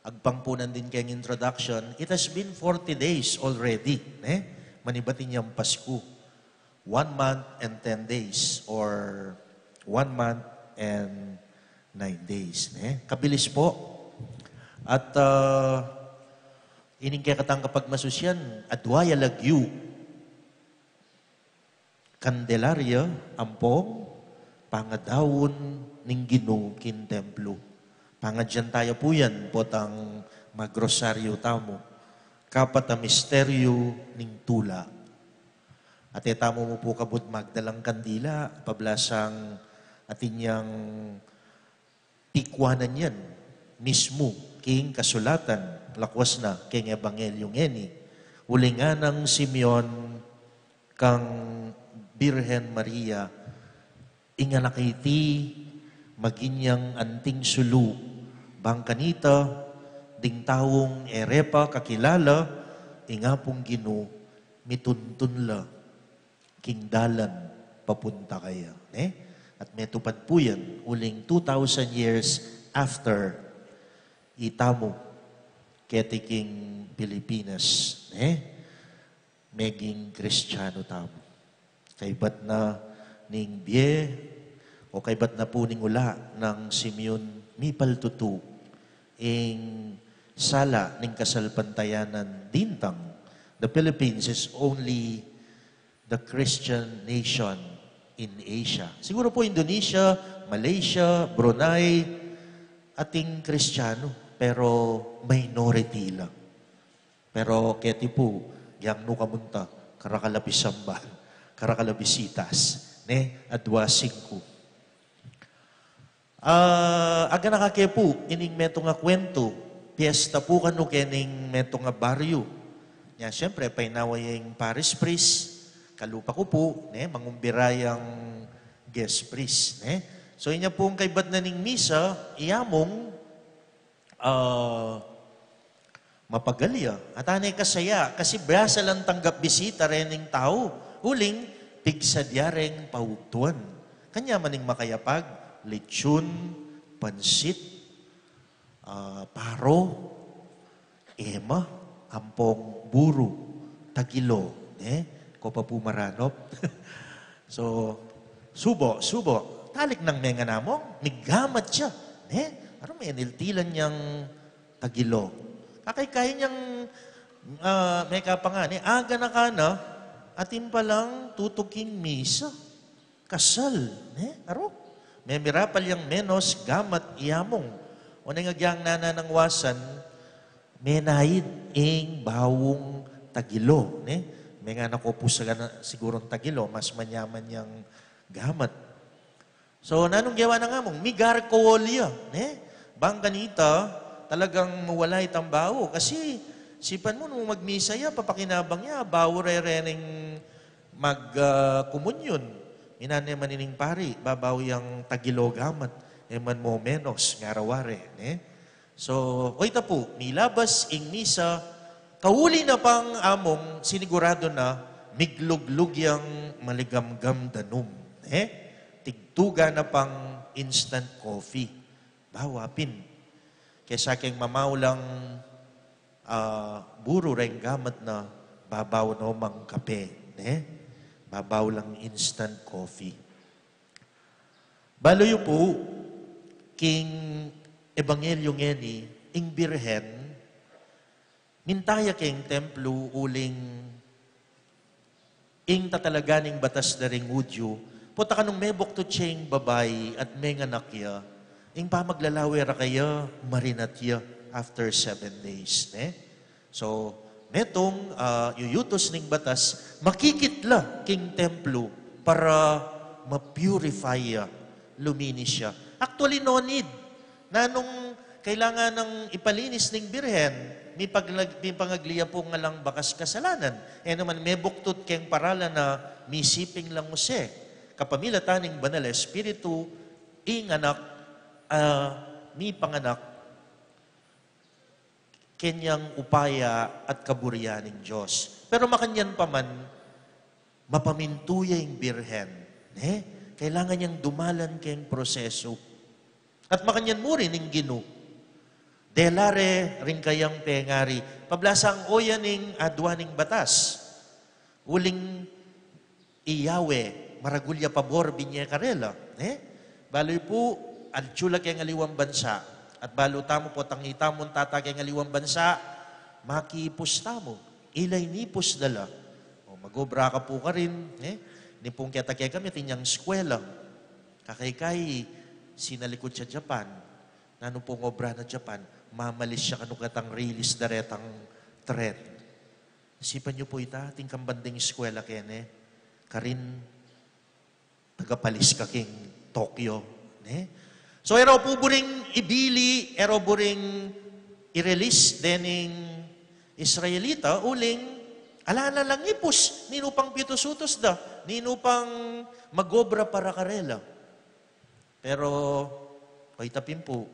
agpang pu nandin keng introduction, it has been forty days already, eh. Manibat inyang Pasku. One month and ten days or one month and nine days, eh. Kabilis po. At, ah, ining kekatang kapagmasusyan, adwa ya lagyu, Candelaria, ampong pangadaun ning Ginu king templo. Pangadyan taya pu yan, potang magrosaryo tamu. Kapat a misteryo ning tula. At e tamu mu pu kabud magdalang kandila, pablasang atin yang pikuanan yan mismu king kasulatan, lakwas na keng Ebanghelyo ngeni. Uling nganang Simeon kang Birhen Maria, ing anak a iti, maging yang anting sulu, bang kanita, ding taung e re pa kakilala ing Apung Ginu, mituntun la king dalan papunta kaya, ne? At metupad pu yan, uling two thousand years after, itamu, keti king Pilipinas, ne? Meging Kristiano tamu. Kaybat na ning bie, o kaybat na pu ning ula nang Simeon, mipaltutu ing sala ning kasalpantayanan dintang. The Philippines is only the Christian nation in Asia. Siguro pu Indonesia, Malaysia, Brunei, ating Kristiyano, pero minority la. Pero keti pu, yang nu kamunta, karakal a bisamban, karakal a bisitas, ne, adwa singku. Ah, aganaka ke pu ining metung a kuwentu, piesta pu kanu kening metung a baryu. Nya, siyempre, painawa ya ing parish priest, kalupa ku pu, ne, mangumbira yang guest priest, ne. So, inya pung kaybat na ning misa, i Among, ah, mapagal ya. At ane kasaya, kasi basa lang tanggap bisita rening tau, uling pigsadya reng paugtuan. Kanyaman ing makayapag, lechon, pansit, ah, paro, ema, ampong buru, tagilo, ne? Ko pa pu maranop. So, subo, subo. Talik nang mengan Among, migamat ya, ne? Aru, meniltilan yang tagilo. Kakaykayin yang, ah, mekapangani, aganaka na, atin palang tutuking misa. Kasal, ne? Aru? Memirapal yang menos gamat i Among. O neng agyang nananangwasan, menaid ing bawung tagilo, ne? Mengan ako pu sana sigurong tagilo, mas manyaman yang gamat. So, nanung gewa nang Among? Migarkol ya, ne? Bang kanita, talagang mawala itang bawu. Kasi, sipan mu, nung magmisa ya, papakinabang ya, bawu re rening mag, ah, komunyon. Minan ne man ining pari, babaw yang tagilo gamat, e man mo menos, ngara wari, ne? So, o ita pu, milabas ing misa, kauli na pang Among, sinigurado na, migluglug yang maligamgam danum, ne? Tigtuga na pang instant coffee. Bawa pin. Kesa keng mamaw lang, ah, buru reng gamat na babaw no mang kape, ne? Babaw lang instant coffee. Balu yu pu, king Ebanghelyo ngeni, ing Birhen, minta ya keng templo uling ing tatalaga ning batas da ring Hudyo, pota kanung mebuktu ing babai at menganak ya, Ing pamaglalawe ra kaya, marinat ya after seven days, ne? So, metung, ah, yuyutus ning batas, makikit la king templo para ma-purify ya, luminis ya. Actually, no need. Nanung kailangan nang ipalinis ning birhen, mipaglag-, mipangagli ya pu ngan lang bakas kasalanan. E naman mebuktut keng paralan na misiping lang use. Kapamilatan ning Banal Espiritu, ing anak, ah, mipanganak, kenyang upaya at kaburian ning Dios. Pero makanyan pa man, mapamintu ya ing birhen, ne? Kailangan yang dumalan keng proseso. At makanyan mu rin ing Ginu. Dela re ring kayang pengari. Pablasang oyan ning adua ning batas. Uling i Yahweh, maragul ya pabor binye karela, ne? Balu pu, atyu la keng aliwang bansa. At balu tamu, potang itamu tata keng aliwang bansa, makipus tamu. Ila inipus da la. O, mag-obra ka pu karin, ne? Nipung keta kekami, atin yang eskwela. Kakaikai, sinalikut ya Japan. Nanu pung obra na Japan? Mamalis ya kanu ketang rilis da retang tren. Isipan yu pu ita, atin kang banding eskwela kene, karin tagapalis ka king Tokyo, ne? So, e ra pu buring ibili, e ra buring i-release dening Israelita, uling ala na lang ipus, ninu pang piutus-utus da, ninu pang mag-obra para karela. Pero, o, ita pin pu,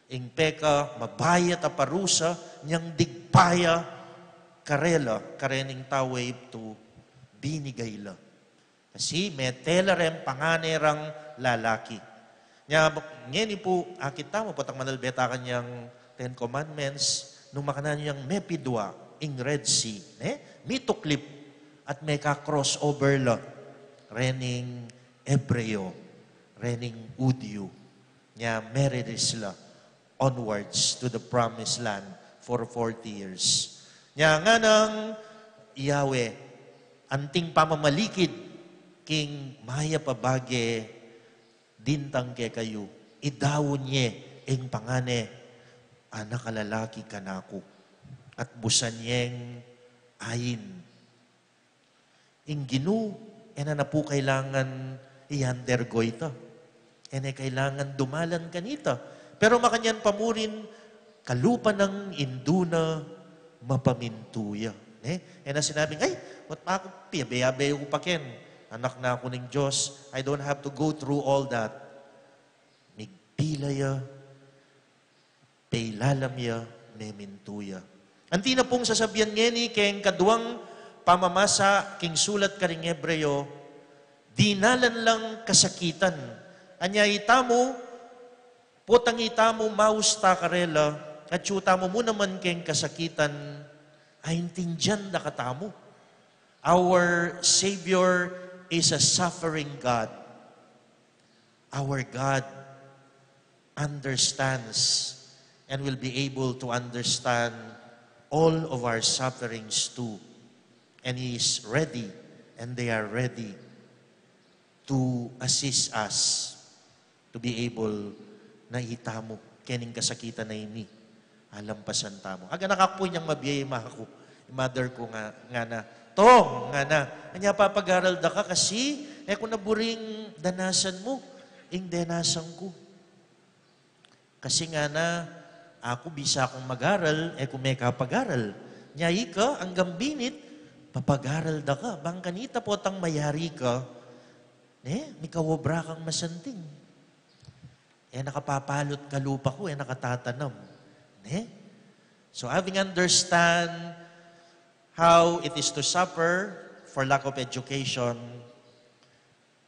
ing peka, mabayat a parusa, nyang digpa ya karela, karening tau e iptu, binigay la. Kasi mete la reng pangane rang lalaki. Nya, ngeni pu, akit tamu, potang manalbe ta kanyang Ten Commandments, nung makananu yang mepidua ing Red Sea, ne? Mituklip at meka-cross over la rening Hebreo, rening Hudyo. Nya, merilis la onwards to the promised land for forty years. Nya, nganang Yahweh, anting pamamalikid king mayap a bage dintang kekayu, idaun ye ing pangane, anak a lalaki kanaku, at busan yeng ain. Ing Ginu, e na na pu kailangan i-undergo ita. E na kailangan dumalan kanita. Pero makanyan pa murin, kalupa nang indu na mapamintu ya. Ne? E na sinabing, "Ay, ba't pa aku, piyabe-yabe ku pa ken? Anak na aku ning Dios. I don't have to go through all that." Migpila ya, peilalam ya, memintu ya. Anti na pung sasabian ngeni keng kaduang pamamasa king sulat karing Hebreo, dinalan lang kasakitan. Anya itamu, potang itamu maus ta karela, atyu tamu mu naman keng kasakitan, aintindian da katamu. Our Savior is a suffering God. Our God understands and will be able to understand all of our sufferings too. And He is ready, and they are ready to assist us to be able na itamu kening kasakitan a ini, alampasan tamu. Aga nakakpu inyang mabie i ima ku, i mother ku nga, ngana, "Tong," ngana, "anya papagaral da ka kasi e ku na buring danasan mu ing denasan ku." Kasi ngana, "Aku bisa kung magaral, e ku mekapagaral. Nya ika, anggang binit, papagaral da ka. Bang kanita potang mayari ka, ne, mikawobra kang masanting." E na ka papalut kalupa ku, e na ka tatanam. Ne? So, having understand how it is to suffer for lack of education,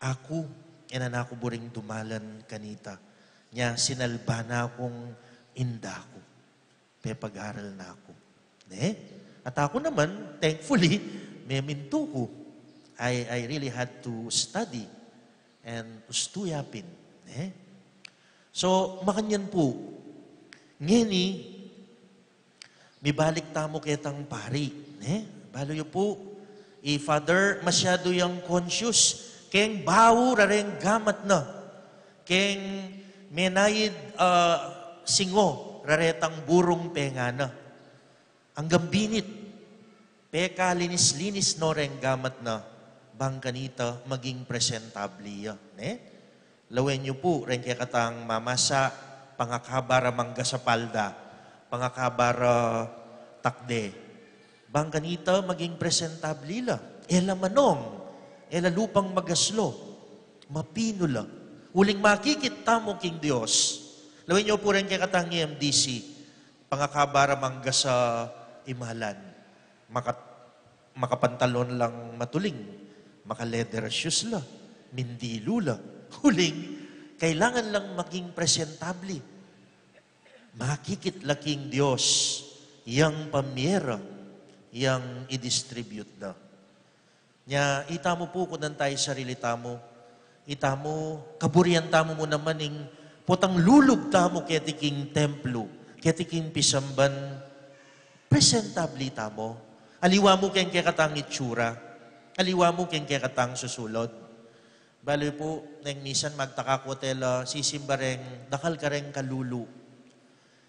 aku, e na ku buring dumalan kanita. Nya, sinalba na kung inda ku. Pepagaral na ku. Ne? At aku naman, thankfully, memintu ku. I, I really had to study and ustu ya pin. Ne? So, makanyan pu. Ngeni, mibalik tamu ketang pari, ne? Balu yu pu, i Father, masyadu yang conscious keng bau rareng gamat na, keng Menayid, ah, singo, raretang burung pengana. Anggang binit, pekalinis-linis no reng gamat na, bang kanita maging presentabli ya, ne? Lawen yu pu, reng kekatang mamasa, pangakaba ra mangga sa palda, pangakaba ra takde. Bang kanita maging presentabli la, e la manong, e la lupang magaslo, mapinu la. Uling makikit tamu king Dios. Lawen yu pu reng kekatang M D C, pangakaba ra mangga sa imalan. Maka-, makapantalon lang matuling, maka-leather shoes la, mindilu la. Uling, kailangan lang maging presentabli. Makikit la king Dios, yang pamie ra, yang i-distribute na. Nya, itamu pu, kunan tayu sarili tamu. Itamu, kaburian tamu mu naman ing potang lulub tamu keti king templo, keti king pisamban, presentabli tamu. Aliwa mu keng kekatang itsura, aliwa mu keng kekatang susulud. Balu pu, neng misan magtaka ku, tela sisimba reng dakal kareng kalulu.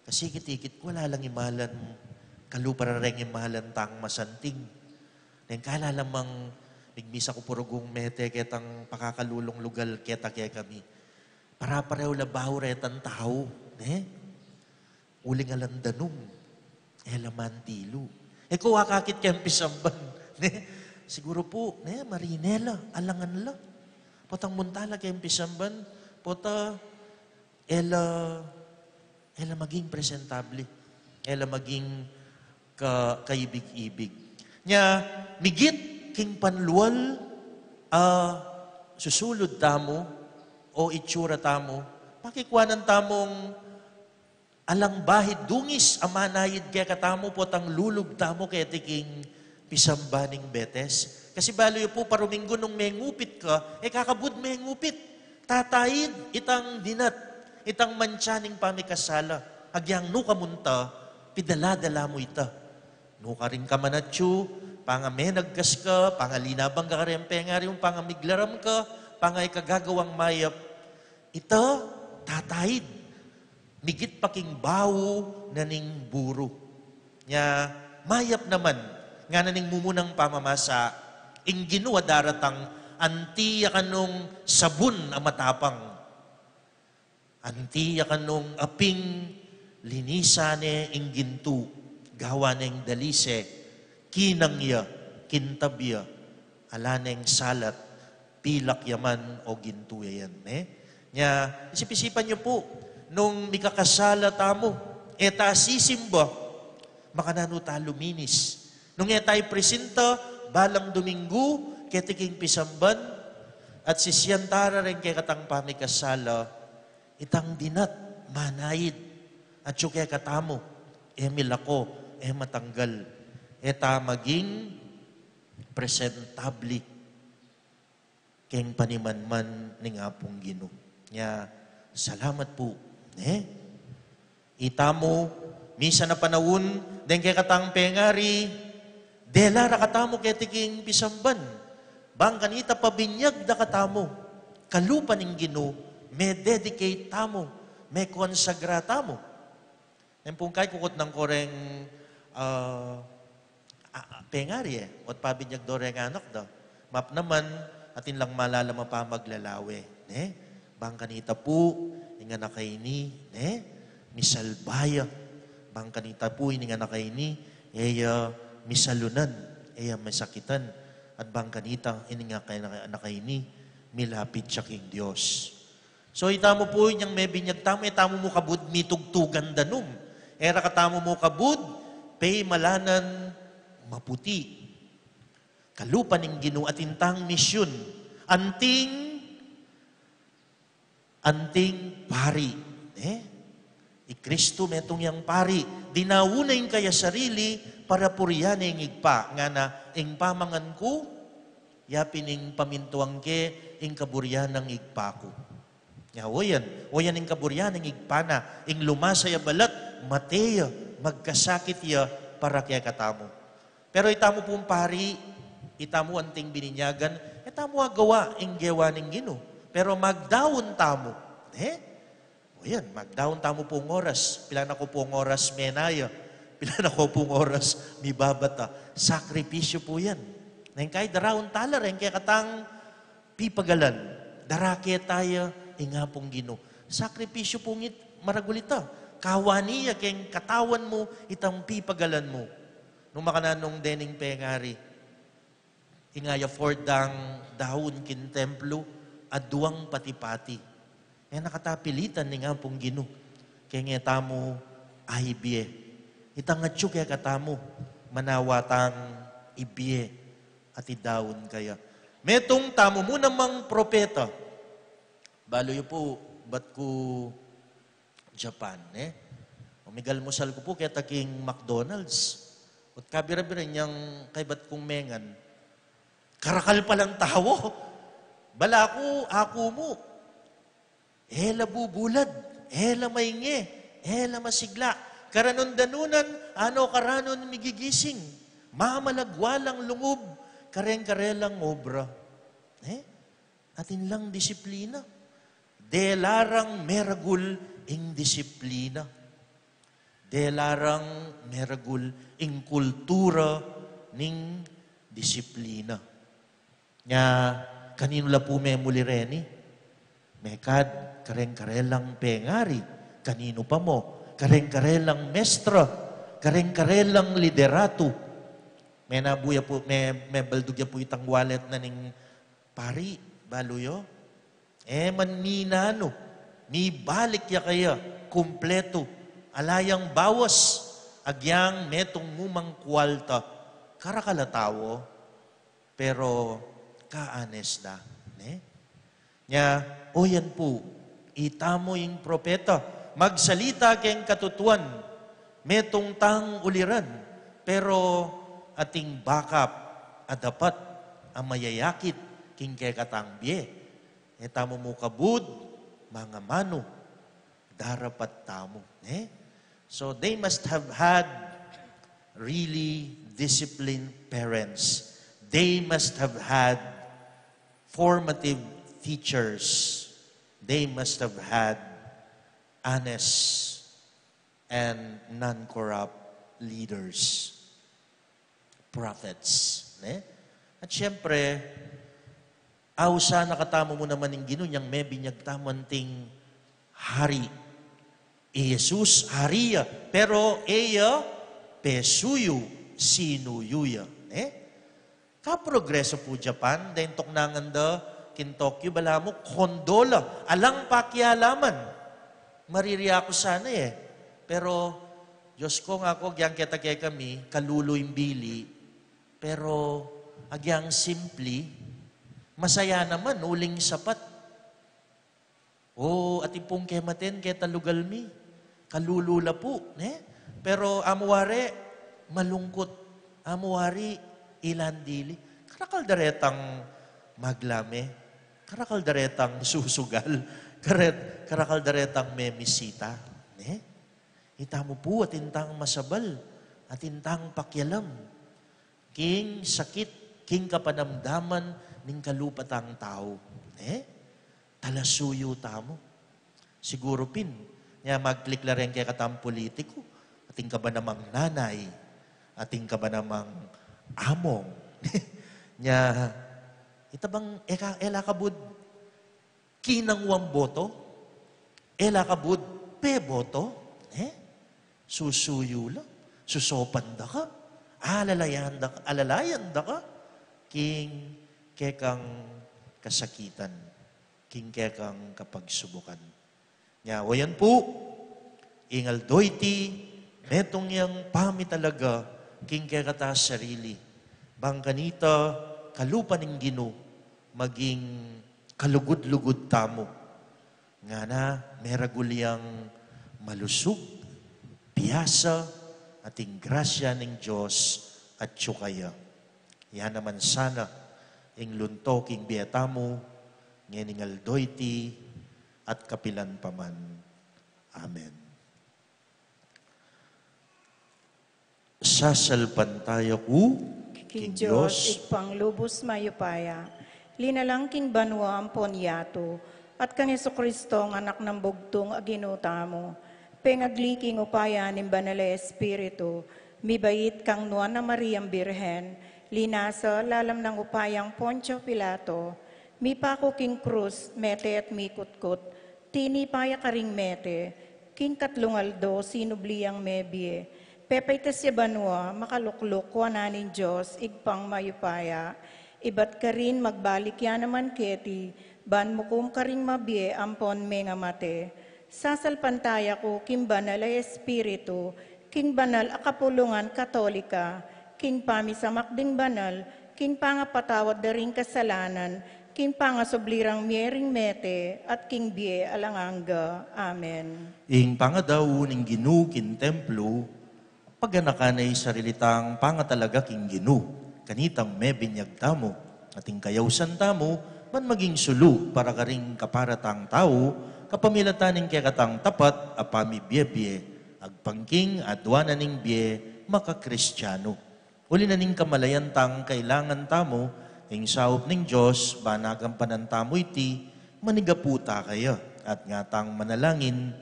Kasi ikit-ikit ku, ala lang imalan, kalupa ra reng imalan tang masanting. Neng kala la mang migmisa ku pu rugung mete ketang pakakalulung lugal keta kekami. Para-parehu la bau retang tau, ne? Uling alang danum, e la mandilu. E ko akakit keng pisamban, ne? Siguru pu, ne, marine la, alangan la. Potang munta la keng pisamban, pota e la, e la maging presentabli, e la maging ka-, kaibig-ibig. Nya, migit king panlual a susulud tamu o itsura tamu, pakikuanan tamung alang bahid dungis a manayid kekatamu potang lulub tamu keti king pisamban ning Betes. Kasi balu yu pu, paruminggu nung mengupit ka, e ka kabud mengupit. Tatayid itang dinat, itang mantsa ning pamikasala. Agyang nu ka munta, pidala-dala mu ita. Nu karin ka man atyu, pangamenagkas ka, pangalinabang ka kareng pengari mu, pangamiglaram ka, pangaikagagawang mayap, ita, tatayid. Migit pa king bau na ning buru. Nya, mayap naman, ngana ning mumunang pamamasa, ing Ginu a daratang, anti ya kanung sabun a matapang. Anti ya kanung aping linisan ne ing gintu, gawa neng dalise, kinang ya, kintab ya, ala neng salat, pilak ya man o gintu ya yan, ne? Nya, isip-isipan yu pu, nung mikakasala tamu, e ta sisimba, makananu ta luminis. Nung e ta ipresinta, balang Duminggu, keti king pisamban, at sisian ta ra reng kekatang pamikasala, itang dinat, manayid, atyu kekatamu, e milako, e matanggal, e ta maging presentabli keng panimanman ning Apung Ginu. Nya, salamat pu, ne? Itamu, misan a panaun, deng kekatang pengari, dela ra katamu keti king pisamban. Bang kanita pabinyag da katamu, kalupa ning Ginu, me-dedicate tamu, me-consagra tamu. Neng pungkay kukutnan ko reng, ah, ah, pengari e, ot pabinyag do reng anak da. Map naman, atin lang malalam a pamaglalawe, ne? Bang kanita pu, ing anak a ini, ne? Misalba ya. Bang kanita pu, ining anak a ini, e ya misalunan, e ya misakitan. At bang kanita, ining anak a ini, milapit ya king Dios. So, itamu pu inyang mebinyag tamu, e tamu mu kabud mitugtugan danum. E ra katamu mu kabud, pemalanan maputi. Kalupa ning Ginu, atin tang misyun. Anting, anting pari. E? I Kristu metung yang pari. Dinau na ing kaya sarili para purian ne ing Ibpa. Ngana, ing pamangan ku, ya pin ing pamintuan ke, ing kaburian ning Ibpa ku. Nya, o yan, o yan ing kaburian ning Ibpa na, ing lumasa ya balat, mate ya, magkasakit ya, para kekatamu. Pero itamu pung pari, itamu anting bininyagan, e tamu agawa ing gewa ning Ginu. Pero magdaun tamu, e? Ayan, magdaun tamu pung oras. Pila na ku pung oras menaya. Pila na ku pung oras mibabata. Sakripisyu pu yan. Neng kay daraun tala reng kekatang pipagalan. Darake taya ing Apung Ginu. Sakripisyu pu ngit maragul ita. Kawani ya keng katawan mu itang pipagalan mu. Nung makananu dening pengari. Ing ayaford dang daun king templo, aduang pati-pati. E na kata pilitan ning Apung Ginu. Keng e tamu aibie. Itang atyu kekatamu, manawa tang ibie at idaun kaya. Metung tamu mu namang propeta. Balu yu pu, bat ku Japan, e? O migalmusal ku pu keta king McDonald's. Ot kabira-bira inyang kaybat kung mengan. Karakal palang tau. Balaku, aku mu. E la bubulad, e la mainge, e la masigla. Karanun-danunan, ano karanun migigising. Mamalagwa lang lungub, kareng-karelang obra. E? Atin lang disiplina. Dela rang meragul ing disiplina. Dela rang meragul ing kultura ning disiplina. Nya, kaninu la pu memuli reni? Mekad, kareng-karelang pengari. Kaninu pa mu? Kareng-karelang mestra. Kareng-karelang liderato. Menabu ya pu, me, mebaldug ya pu itang wallet na ning pari, balu yu. E man minanu, mibalik ya kaya, kumpletu. Ala yang bawas, agyang metung mu mang kualta. Karakal a tau, pero ka-honest da, ne? Nya, o yan pu, itamu ing propeta, magsalita keng katutuan, metung tang uliran, pero ating backup a dapat a mayayakit king kekatang bie. E tamu mu kabud mangamanu, darapat tamu, ne? So they must have had really disciplined parents. They must have had formative teachers. They must have had honest and non-corrupt leaders, prophets, ne? At siyempre, ausan na katamu mu naman ing Ginu nyang mebinyag tamu anting hari. I Jesus, hari ya, pero e ya pesuyu, sinuyu ya, ne? Kaprogreso pu Japan, deng tuknangan da king Tokyo, balamu kondo la, alang pakialaman. Maririya ku sana e. Pero, Diyos ko nga ku, agyang keta kekami, kalulu ing bili, pero agyang simpli, masaya naman, uling sapat. O, atin pung kematen keta lugal mi. Kalulu la pu, ne? Pero amu wari, malungkut. Amu wari, ilan dili. Karakal da retang maglame. Karakal da retang susugal. Karet, karakal da retang memisita. Ne? Itamu pu, atin tang masabal. Atin tang pakialam king sakit, king kapanamdaman ning kalupa tang tau. Ne? Talasuyu tamu. Siguru pin, nya magklik la reng kekatang politiku, atin ka ba namang nanay, atin ka ba namang among. Nya, ita bang, e ka, e la kabud, kinang wang boto, e la kabud, peboto, e? Susuyu la, susopan da ka, alalayan da ka, alalayan da ka, king kekang kasakitan, king kekang kapagsubukan. Nya, o yan pu, ing aldo iti, metung yang pamitalaga, king kekata sarili. Bang kanita, kalupa ning Ginu, maging kalugud-lugud tamu. Ngana, meragul yang malusug, piasa, ating grasya ning Dios, at sukaya. Yan naman sana, ing lunto king bie tamu, ngening aldo iti, at kapilan pa man. Amen. Sasalpantaya ku king Dios, Ibpang lubus mayupaya, linalang king banua ampon yatu, At kang Jesucristo, nga Anak nang bugtung a Ginu tamu, pengagli king upaya ning Banal a Espiritu, mibait kang Nuan a Mariang Birhen, linasa lalam nang upayang Poncio Pilato, mipaku king krus, mete at mikutkut, tinipa ya karing mete, king katlung aldo sinubli yang mebie, pepaitas ya banua, makalukluk wanan ning Dios, Ibpang mayupaya, ibat karin magbalik ya naman keti, ban mukum karing mabie ampon mengamate. Sasalpantaya ku king Banal a Espiritu, king banal a kapulungan Katolika, king pamisamak ding banal, king pangapatawad da ring kasalanan, king pangasubli rang mie ring mete, at king bie alang angga. Amen. Ing pangadaun ning Ginu king templo, paganakan na ing sarili tang pangatalaga king Ginu, kanitang mebinyag tamu, at ing kayausan tamu, ban maging sulu para karing kapara tang tau, kapamilatan ning kekatang tapat a pamibiebie, agpang king aduanan ning bie makakristiyanu. Uli na ning kamalayan tang kailangan tamu, ing saup ning Dios, ban agampanan tamu iti, manigapu ta kaya, at ngatang manalangin,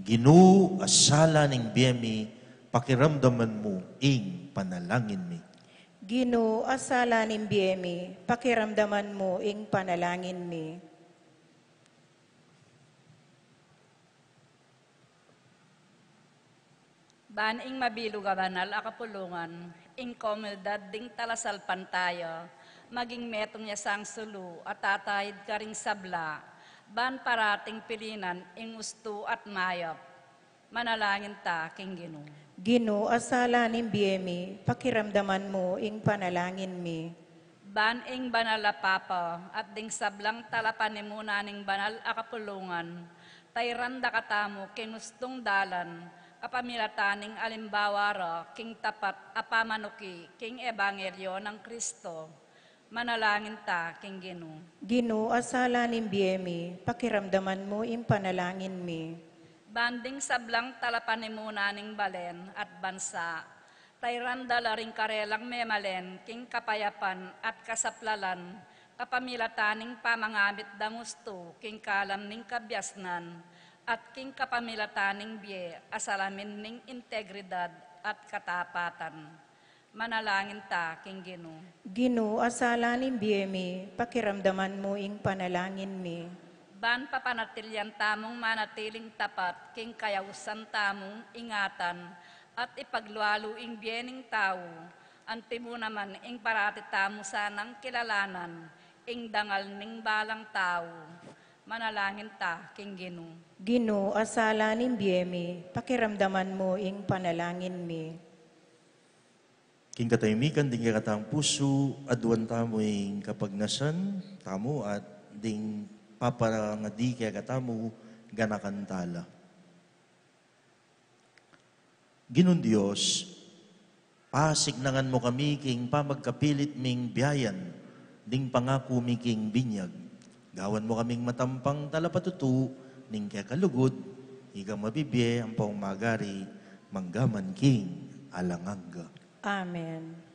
Ginu, a sala ning bie mi, pakiramdaman mu ing panalangin mi. Ginu, a sala ning bie mi, pakiramdaman mu ing panalangin mi. Ban ing mabilug a banal a kapulungan, ing komunidad ding talasalpantaya, maging metung ya sang sulu a tataid karing sabla, ban parating pilinan ing ustu at mayap. Manalangin ta king Ginu. Ginu, a sala ning bie mi, pakiramdaman mu ing panalangin mi. Ban ing banal a Papa at ding sablang talapanimuna ning banal a kapulungan, tairan da katamu king ustung dalan, kapamilatan ning alimbawa ra king tapat a pamanuki king ebanghelyo nang Kristo. Manalangin ta king Ginu. Ginu, a sala ning bie mi, pakiramdaman mu ing panalangin mi. Ban ding sablang talapanimuna ning balen at bansa, tairan da la ring karelang memalen king kapayapan at kasaplalan, kapamilatan ning pamangamit dang ustu king kalam ning kabiasnan, at king kapamilatan ning bie a salamin ning integridad at katapatan. Manalangin ta king Ginu. Ginu, a sala ning bie mi, pakiramdaman mu ing panalangin mi. Ban papanatilian tamung manatiling tapat king kayausan tamung ingatan at ipaglualu ing bie ning tau, antimu naman ing parati tamu sanang kilalanan ing dangal ning balang tau. Manalangin ta king Ginu. Ginu, a sala ning bie mi, pakiramdaman mu ing panalangin mi. King katahimikan ding kekatang pusu, aduan tamu ing kapagnasan tamu at ding paparangadi kekatamu, ganakan ta la. Ginung Dios, pasiknangan mu kami king pamagkapilit ming biayan ding pangaku mi king binyag. Gawan mu kaming matampang talapatutu ning keka lugud, ika mabibie ampong magari manggaman king alang angga. Amen.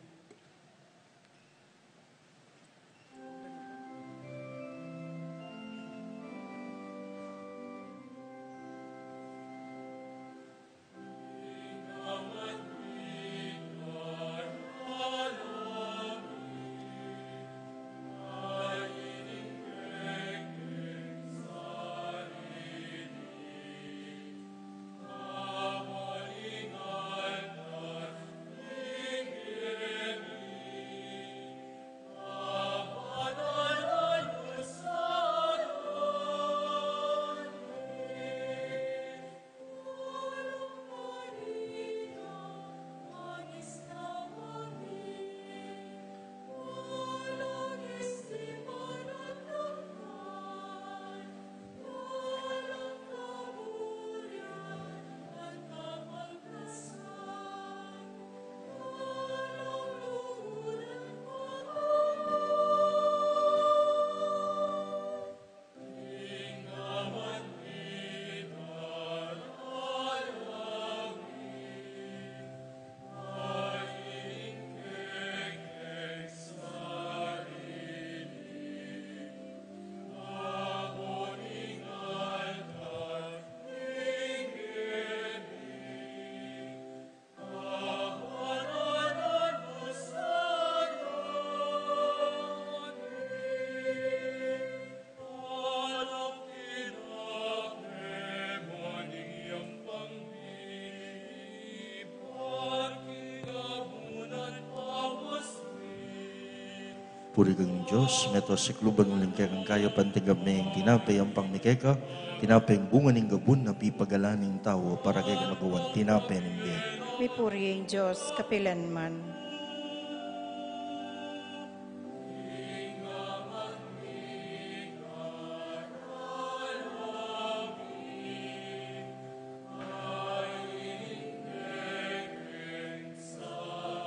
Puri kang Dios, meto sikluban uling kekang kayapan, tinggap me ing tinape, yampang mi keka, tinape ing bunga ning gabun a pipagalan ning tau, para keka magawang tinape ning bie. Mipuri ing Dios kapilan man.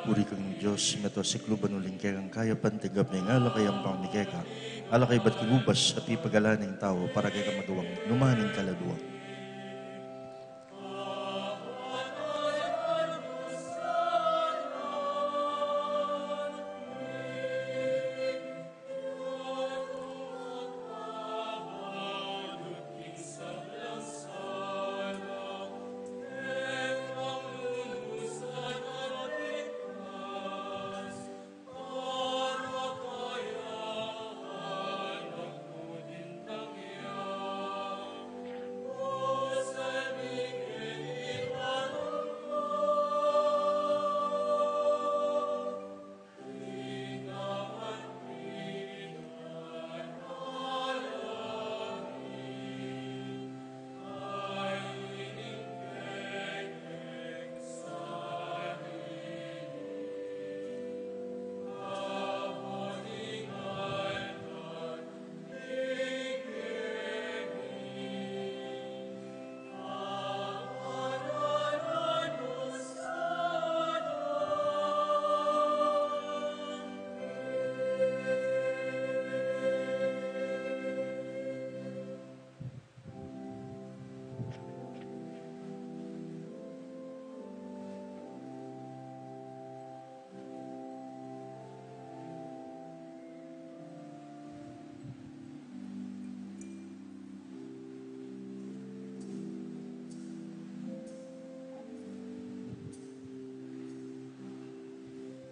Puri kang Dios, meto sikluban uling kekang kayapan, tinggap me ing alak a yampang mi keka, alak a ibat king ubas a pipagalan ning tau, para keka magawang numan ning kaladua.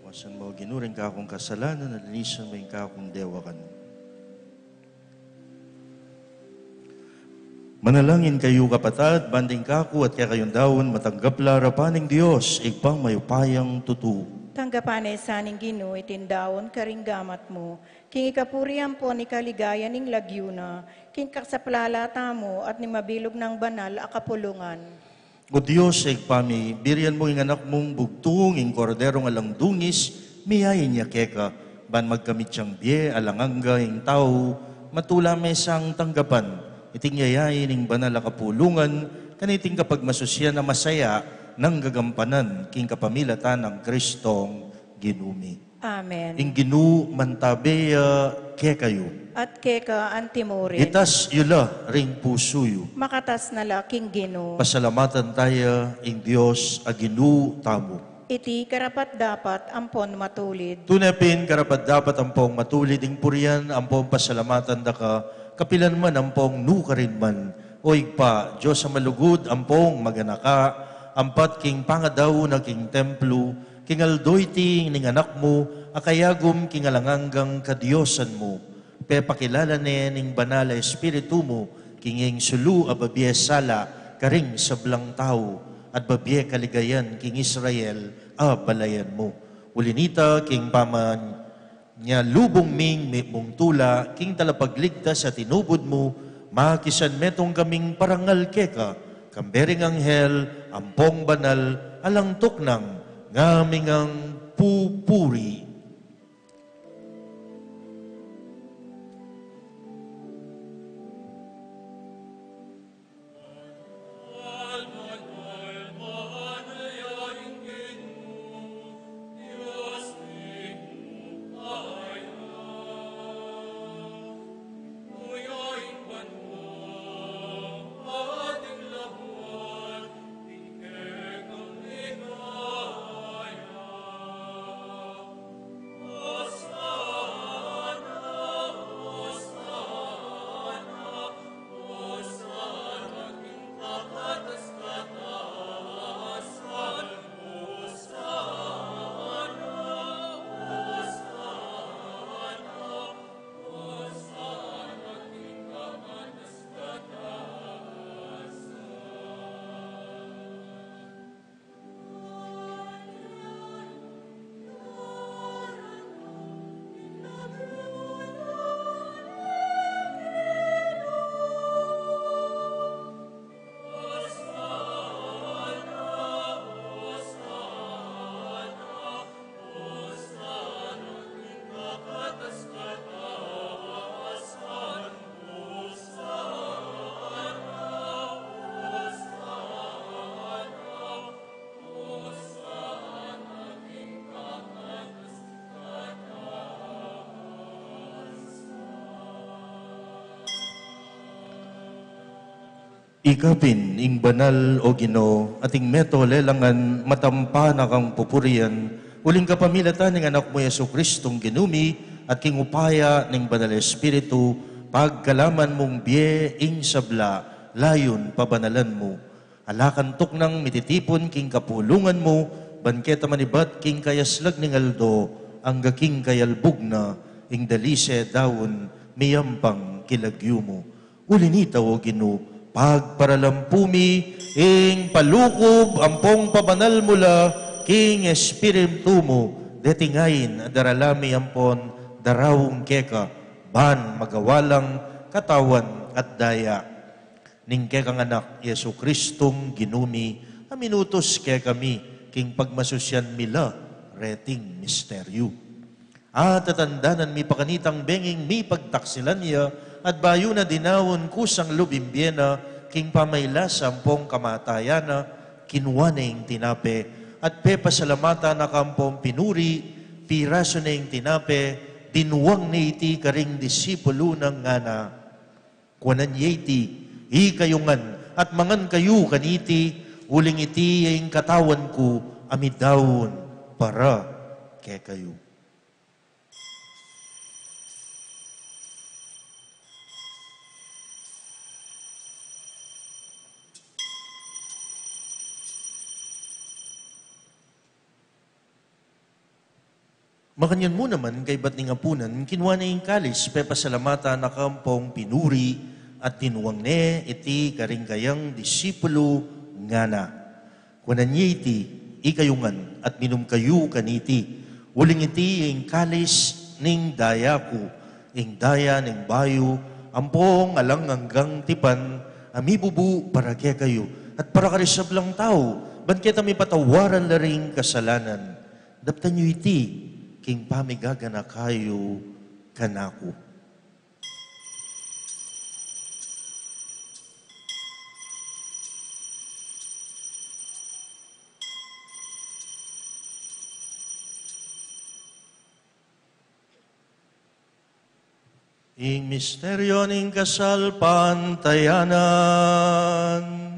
Wasan mu, O Ginu, ring kakung kasalanan, at linisan mu ing kakung dewakan. Manalangin kayu, kapatad, ban ding kaku at kekayung daun matanggap la arapan ning Dios, Ibpang mayupayang tutu. Tanggapan na sa ning Ginu iting daun karing gamat mu, king ikapuri ampon ikaligayan ning lagyu na, king kasaplalan tamu at ning mabilug nang banal a kapulungan. O Dios, Ibpa mi, birian mu ing anak mung bugtung, ing korderung alang dungis, miyain ya keka, ban magkamit yang bie alang angga ing tau matula me sang tanggapan. Iting yayain ning banal a kapulungan, kaniting kapagmasusian a masaya nang gagampanan, king kapamilatan nang Kristong Ginu mi. Amen. Ing Ginu mantabe ya kekayu. At keka antimurin. Itas yu la ring pusu yu. Makatas na la king Ginu. Pasalamatan taya ing Dios a Ginu tamu. Iti karapat-dapat ampon matulid. Tune pin karapat-dapat ampong matulid ing purian ampong pasalamatan da ka, kapilan man ampong nukarin man. O Ibpa, Dios a malugud ampong maganaka, ampat king pangadaun na king templu, king aldo iti ning anak mu, a kayagum king alang anggang kadiosan mu, pepakilala ne ning banal a Espiritu mu, king ing sulu a babie sala karing sablang tau, at babie kaligayan king Israel a balayan mu. Uli nita, king paman nya lubung ming mimung tula, king talapagligtas a tinubud mu, makisan metung kaming parangal keka, kambe ring anghel ampong banal, alang tuknang ngaming pupuri. Ikapin ing banal, o Ginu, at ing meto lelangan matampa na kang pupurian, uling kapamilatan ning Anak mu Jesucristong Ginu mi, at king upaya ning Banal Espiritu, pagkalaman mung bie ing sabla, layun pabanalan mu. Ala kang tuknang mititipun king kapulungan mu, ban keta manibat king kayaslag ning aldo, angga king kayalbug na, ing dalise daun, miyampang kilagyu mu. Uli nita, o Ginu, pagparalampu mi ing palukub ampong pabanal mu la king Espiritu mu, deting ain a darala mi ampon daraung keka, ban magawa lang katawan at daya ning kekang Anak, Jesucristong Ginu mi, a minutus kekami king pagmasusian mi la reting misteryu. At tatandanan mi pa kanitang benging mipagtaksilan ya, at bayu na dinaun kusang lub ing bie na, king pamaylasa ampong kamatayan na, kinua ne ing tinape, at pepasalamatan na ka ampong pinuri, pirasu ne ing tinape, dinwang ne iti karing disipulu na, ngana: Kuanan ye iti, ikayu ngan, at mangan kayu kaniti, uling iti ya ing katawan ku, a midaun para kekayu. Makanyan mu naman, kaybat ning apunan, kinua ne ing kalis, pepasalamatan na ka ampong pinuri, at dinwang ne iti karing kayang disipulu, ngana: Kuanan ye iti, ikayu ngan, at minum kayu kaniti, uling iti ing kalis ning daya ku, ing daya ning bayu ampong alang anggang tipan, a mibubu para kekayu at para karing sablang tau, ban keta mipatawaran la ring kasalanan. Daptan yu iti king pamigaganaka yu kanaku. Ing misteryo ning kasalpantayanan.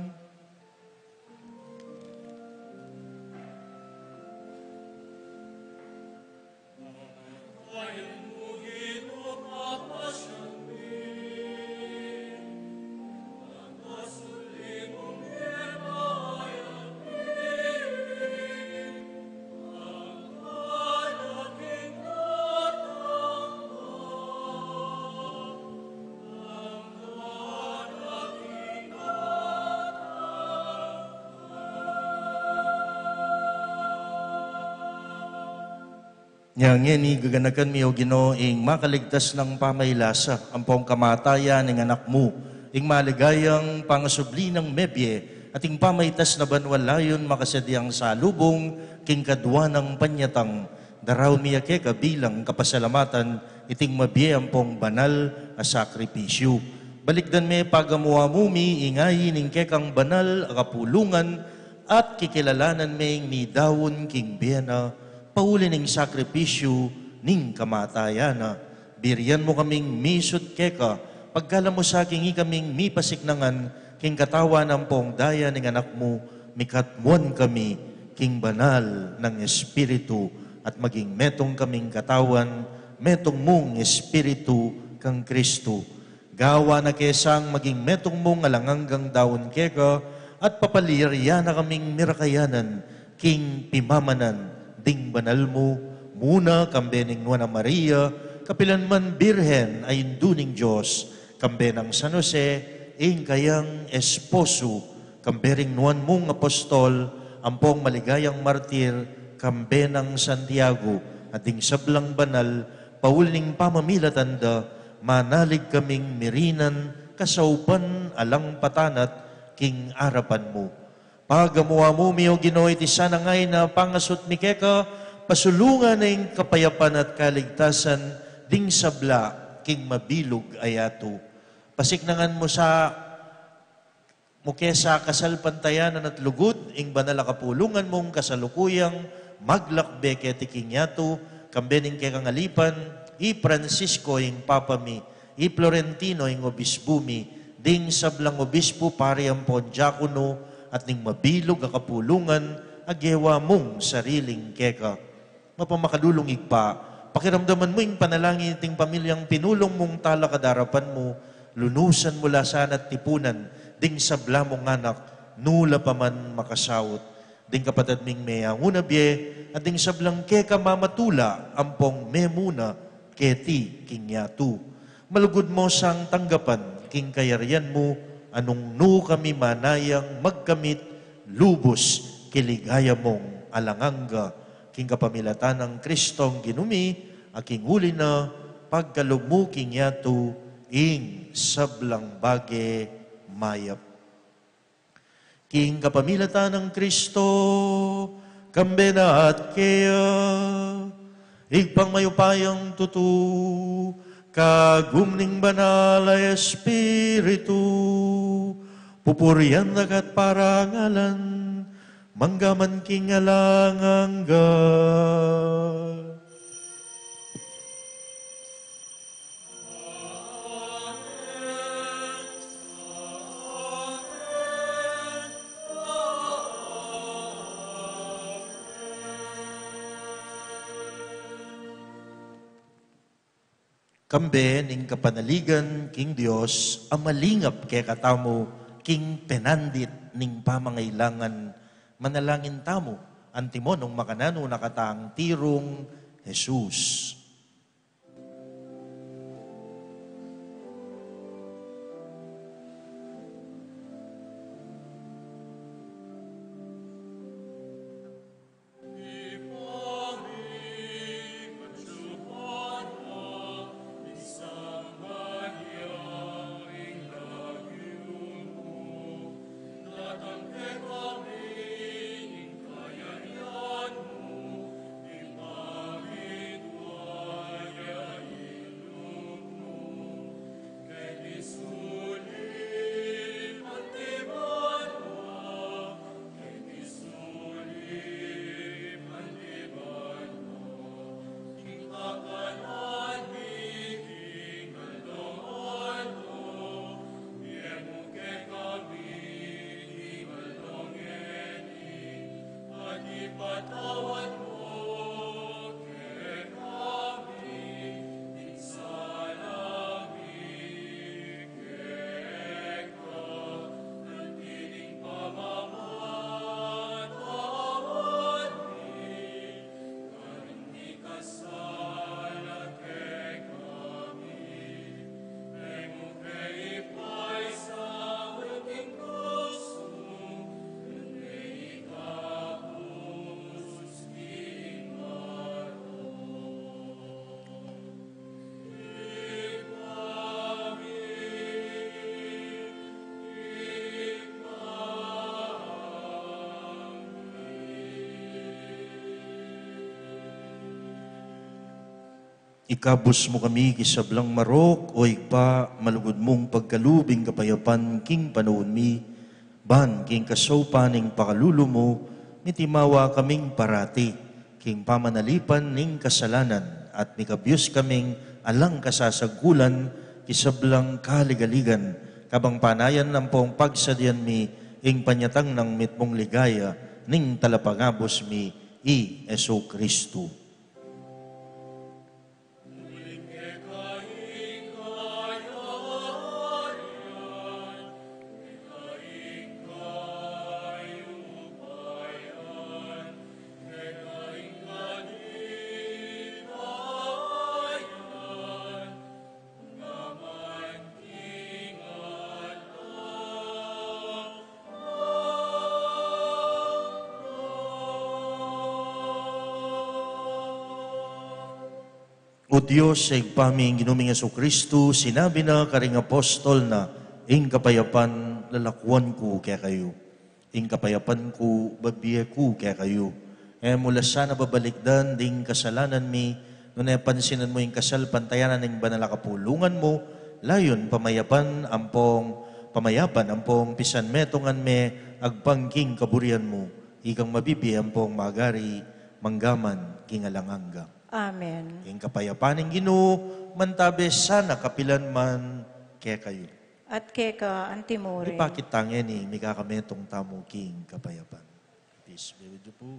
Nya ngeni gaganakan mi, o Ginu, ing makaligtas nang pamaylasa ampong kamatayan ning Anak mu, ing maligayang pangasubli nang mebie, at ing pamaitas na banua layun makasadyang salubung king kadua nang panyatang. Daraun mi ya keka bilang kapasalamatan iting mabie ampong banal a sakripisyu. Balikdan me pagamu-amu mi ing ain ning kekang banal a kapulungan, at kikilalanan me ing midaun king bie na, pauli ning sakripisyu ning kamatayan na. Birian mu kaming misut keka, pagkalub mu sa king ikaming mipasiknangan king katawan ampong daya ning Anak mu, mikatmuan kami king banal nang Espiritu, at maging metung kaming katawan, metung mung Espiritu kang Kristu. Gawan na ke sang maging metung mung alang anggang daun keka, at papalyarian na kaming mirakayanan king pimamanan ding banal mu, muna kambe ning Nuan a Maria, kapilan man Birhen a Indu ning Dios, kambe nang San Jose, ing kayang esposo, kambe ring nuan mung apostol, ampong maligayang martir, kambe nang Santiago, at ding sablang banal, pauli ning pamamilatan da, manalig kaming mirinan kasaupan alang patanat king arapan mu. Pagamu-amu mi, o Ginu, iti sana ngan a pangasut mi keka, pasulungan na ing kapayapan at kaligtasan ding sabla king mabilug a yatu. Pasiknangan mu sa, mu ke sa kasalpantayanan at lugud ing banal a kapulungan mung kasalukuyang maglakbe keti king yatu, kambe ning kekang alipan, i Francisco ing Papa mi, i Florentino ing Obispu mi, ding sablang obispo, pari ampon diakono, at ning mabilug a kapulungan a gewa mung sariling keka. Mapamakalulung Ibpa, pakiramdaman mu ing panalangin iting pamilyang pinulung mung talakad king arapan mu, lunusan mu la sana at tipunan ding sabla mung anak, nu la pa man makasaut, ding kapatad ming meyangu na bie, at ding sablang keka mamatula ampong memuna keti king yatu. Malugud mu sang tanggapan king kayarian mu, a nung nu kami manayang magkamit lubus king ligaya mung alang angga, king kapamilatan nang Kristong Ginu mi, a king uli na pagkalub mu king yatu ing sablang bage mayap. King kapamilatan nang Kristo, kambe na at keya, Ibpang mayupayang tutu, kagum ning Banal a Espiritu, pupurian da ka at parangalan, mangga man king alang angga. Kambe ning kapanaligan king Dios a malingap kekatamu king penandit ning pamangailangan, manalangin tamu, antimo nung makananu na katang tirung Jesus. Ikabus mu kami king sablang marok, o Ibpa, malugud mung pagkalub ing kapayapan king panaun mi, ban king kasaupan ning pakalulu mu, mitimawa kaming parati king pamanalipan ning kasalanan at mikabyus kaming alang kasasagkulan king sablang kaligaligan, kabang panayan ampong pagsadyan mi ing panyatang nang mitmung ligaya ning Talapagabus mi, i Jesu Kristu. O Dios, Ibpa mi, ing Ginu ming Jesu Kristu, sinabi na karing apostol na, ing kapayapan lalakuan ku kekayu, ing kapayapan ku babie ku kekayu. E mu la sana babalikdan ding kasalanan mi, nune pansinan mu ing kasalpantayanan ning banal a kapulungan mu, layun pamayapan ampong, pamayapan ampong pisanmetungan me agpang king kaburian mu, ikang mabibie ampong magari mangga man king alang angga. Amen. Ing kapayapan ning Ginu mantabe sana kapilan man kekayu. At keka anti mu rin. Ipakit ta ngeni ing mikakametung tamu king kapayapan. Peace be with you po.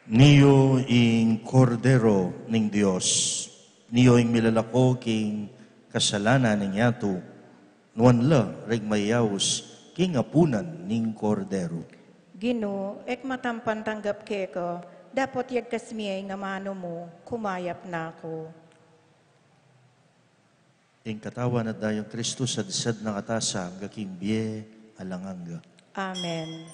Niyu ing Kordero ning Dios, niyu ing milalako king kasalanan ning yatu, nuan la ring mayaus king apunan ning Kordero. Ginu, e ku matampan tanggap keka, dapot yagkas me ing amanu mu, kumayap na ku. Ing katawan at dayang Kristu, sadsad na katamu sa angga king bie alang angga. Amen.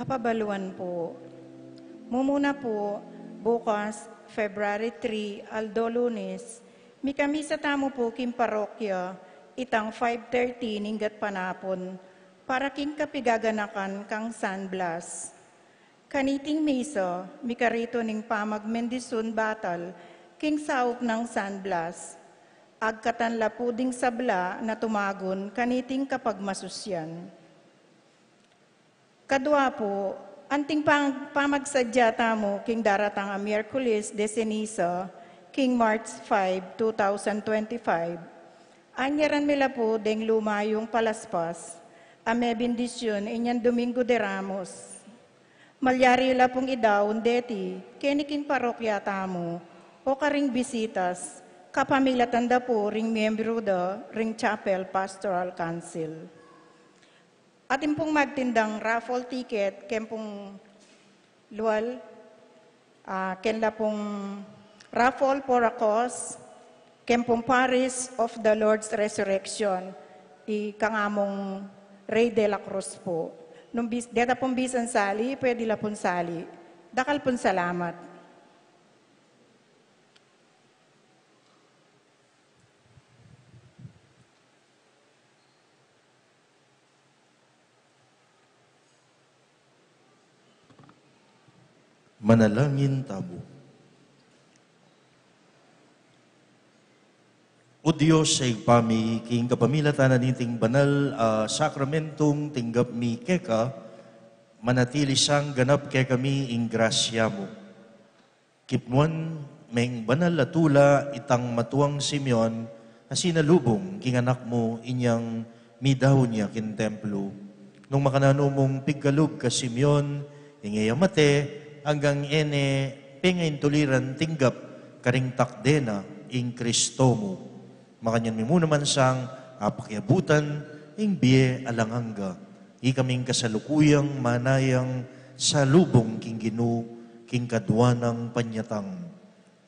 Apabaluan pu. Mumuna pu, bukas, February three, aldo Lunes, mikamisa tamu pu king parokya, itang five thirty ning gatpanapun, para king kapigaganakan kang San Blas. Kaniting misa, mikaritu ning pamagmendisyun batal king saup nang San Blas. Agkatan la pu ding sabla na tumagun kaniting kapagmasusyan. Kadua pu, anting pang-, pamagsadya tamu king daratang a Miyerkules de Ceniza, king March five, two thousand twenty-five. Anyaran mi la pu deng lumayung palaspas a mebendisyun inyang Domingo de Ramos. Malyari la pung idaun deti keni king parokya tamu o karing bisitas, kapamilatan da pu ring miyembru da ring Chapel Pastoral Council. Atin pung magtindang raffle ticket, ken pung lual, ah, ken la pung raffle for a cause, ken pung Parish of the Lord's Resurrection, i kangamung Rey de la Cruz pu. Nung bis-, deta pung bisan sali, pwede la pung sali. Dakal pung salamat. Manalangin tamu. O Dios, a Ibpa mi, king kapamilatan na niting banal a sakramentung tinggap mi keka, manatili sang ganap kekami ing grasya mu. Kipnuan meng banal a tula itang matuang Simeon a sinalubung king anak mu inyang midaun ya king templo. Nung makananu mung pigkalub ka Simeon, ing e ya mate, anggang e ne pengaintuliran tinggap karing takde na ing Kristo mu. Makanyan mi mu naman sang apakiabutan ing bie alang angga. Ikaming kasalukuyang manayang salubung king Ginu, king kadua nang panyatang.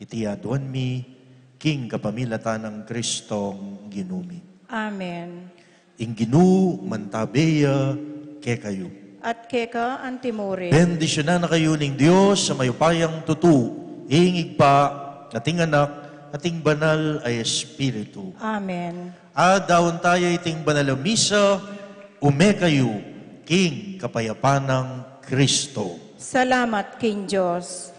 Iti aduan mi, king kapamilatan nang Kristong Ginu mi. Amen. Ing Ginu mantabe ya kekayu. At keka antimurin. Bendisyunan na kayu ning Dios a mayupayang tutu, ing Ibpa, at ing Anak, at ing Banal a Espiritu. Amen. Adaun taya iting banal a misa, ume kayu, king kapayapan nang Kristo. Salamat king Dios.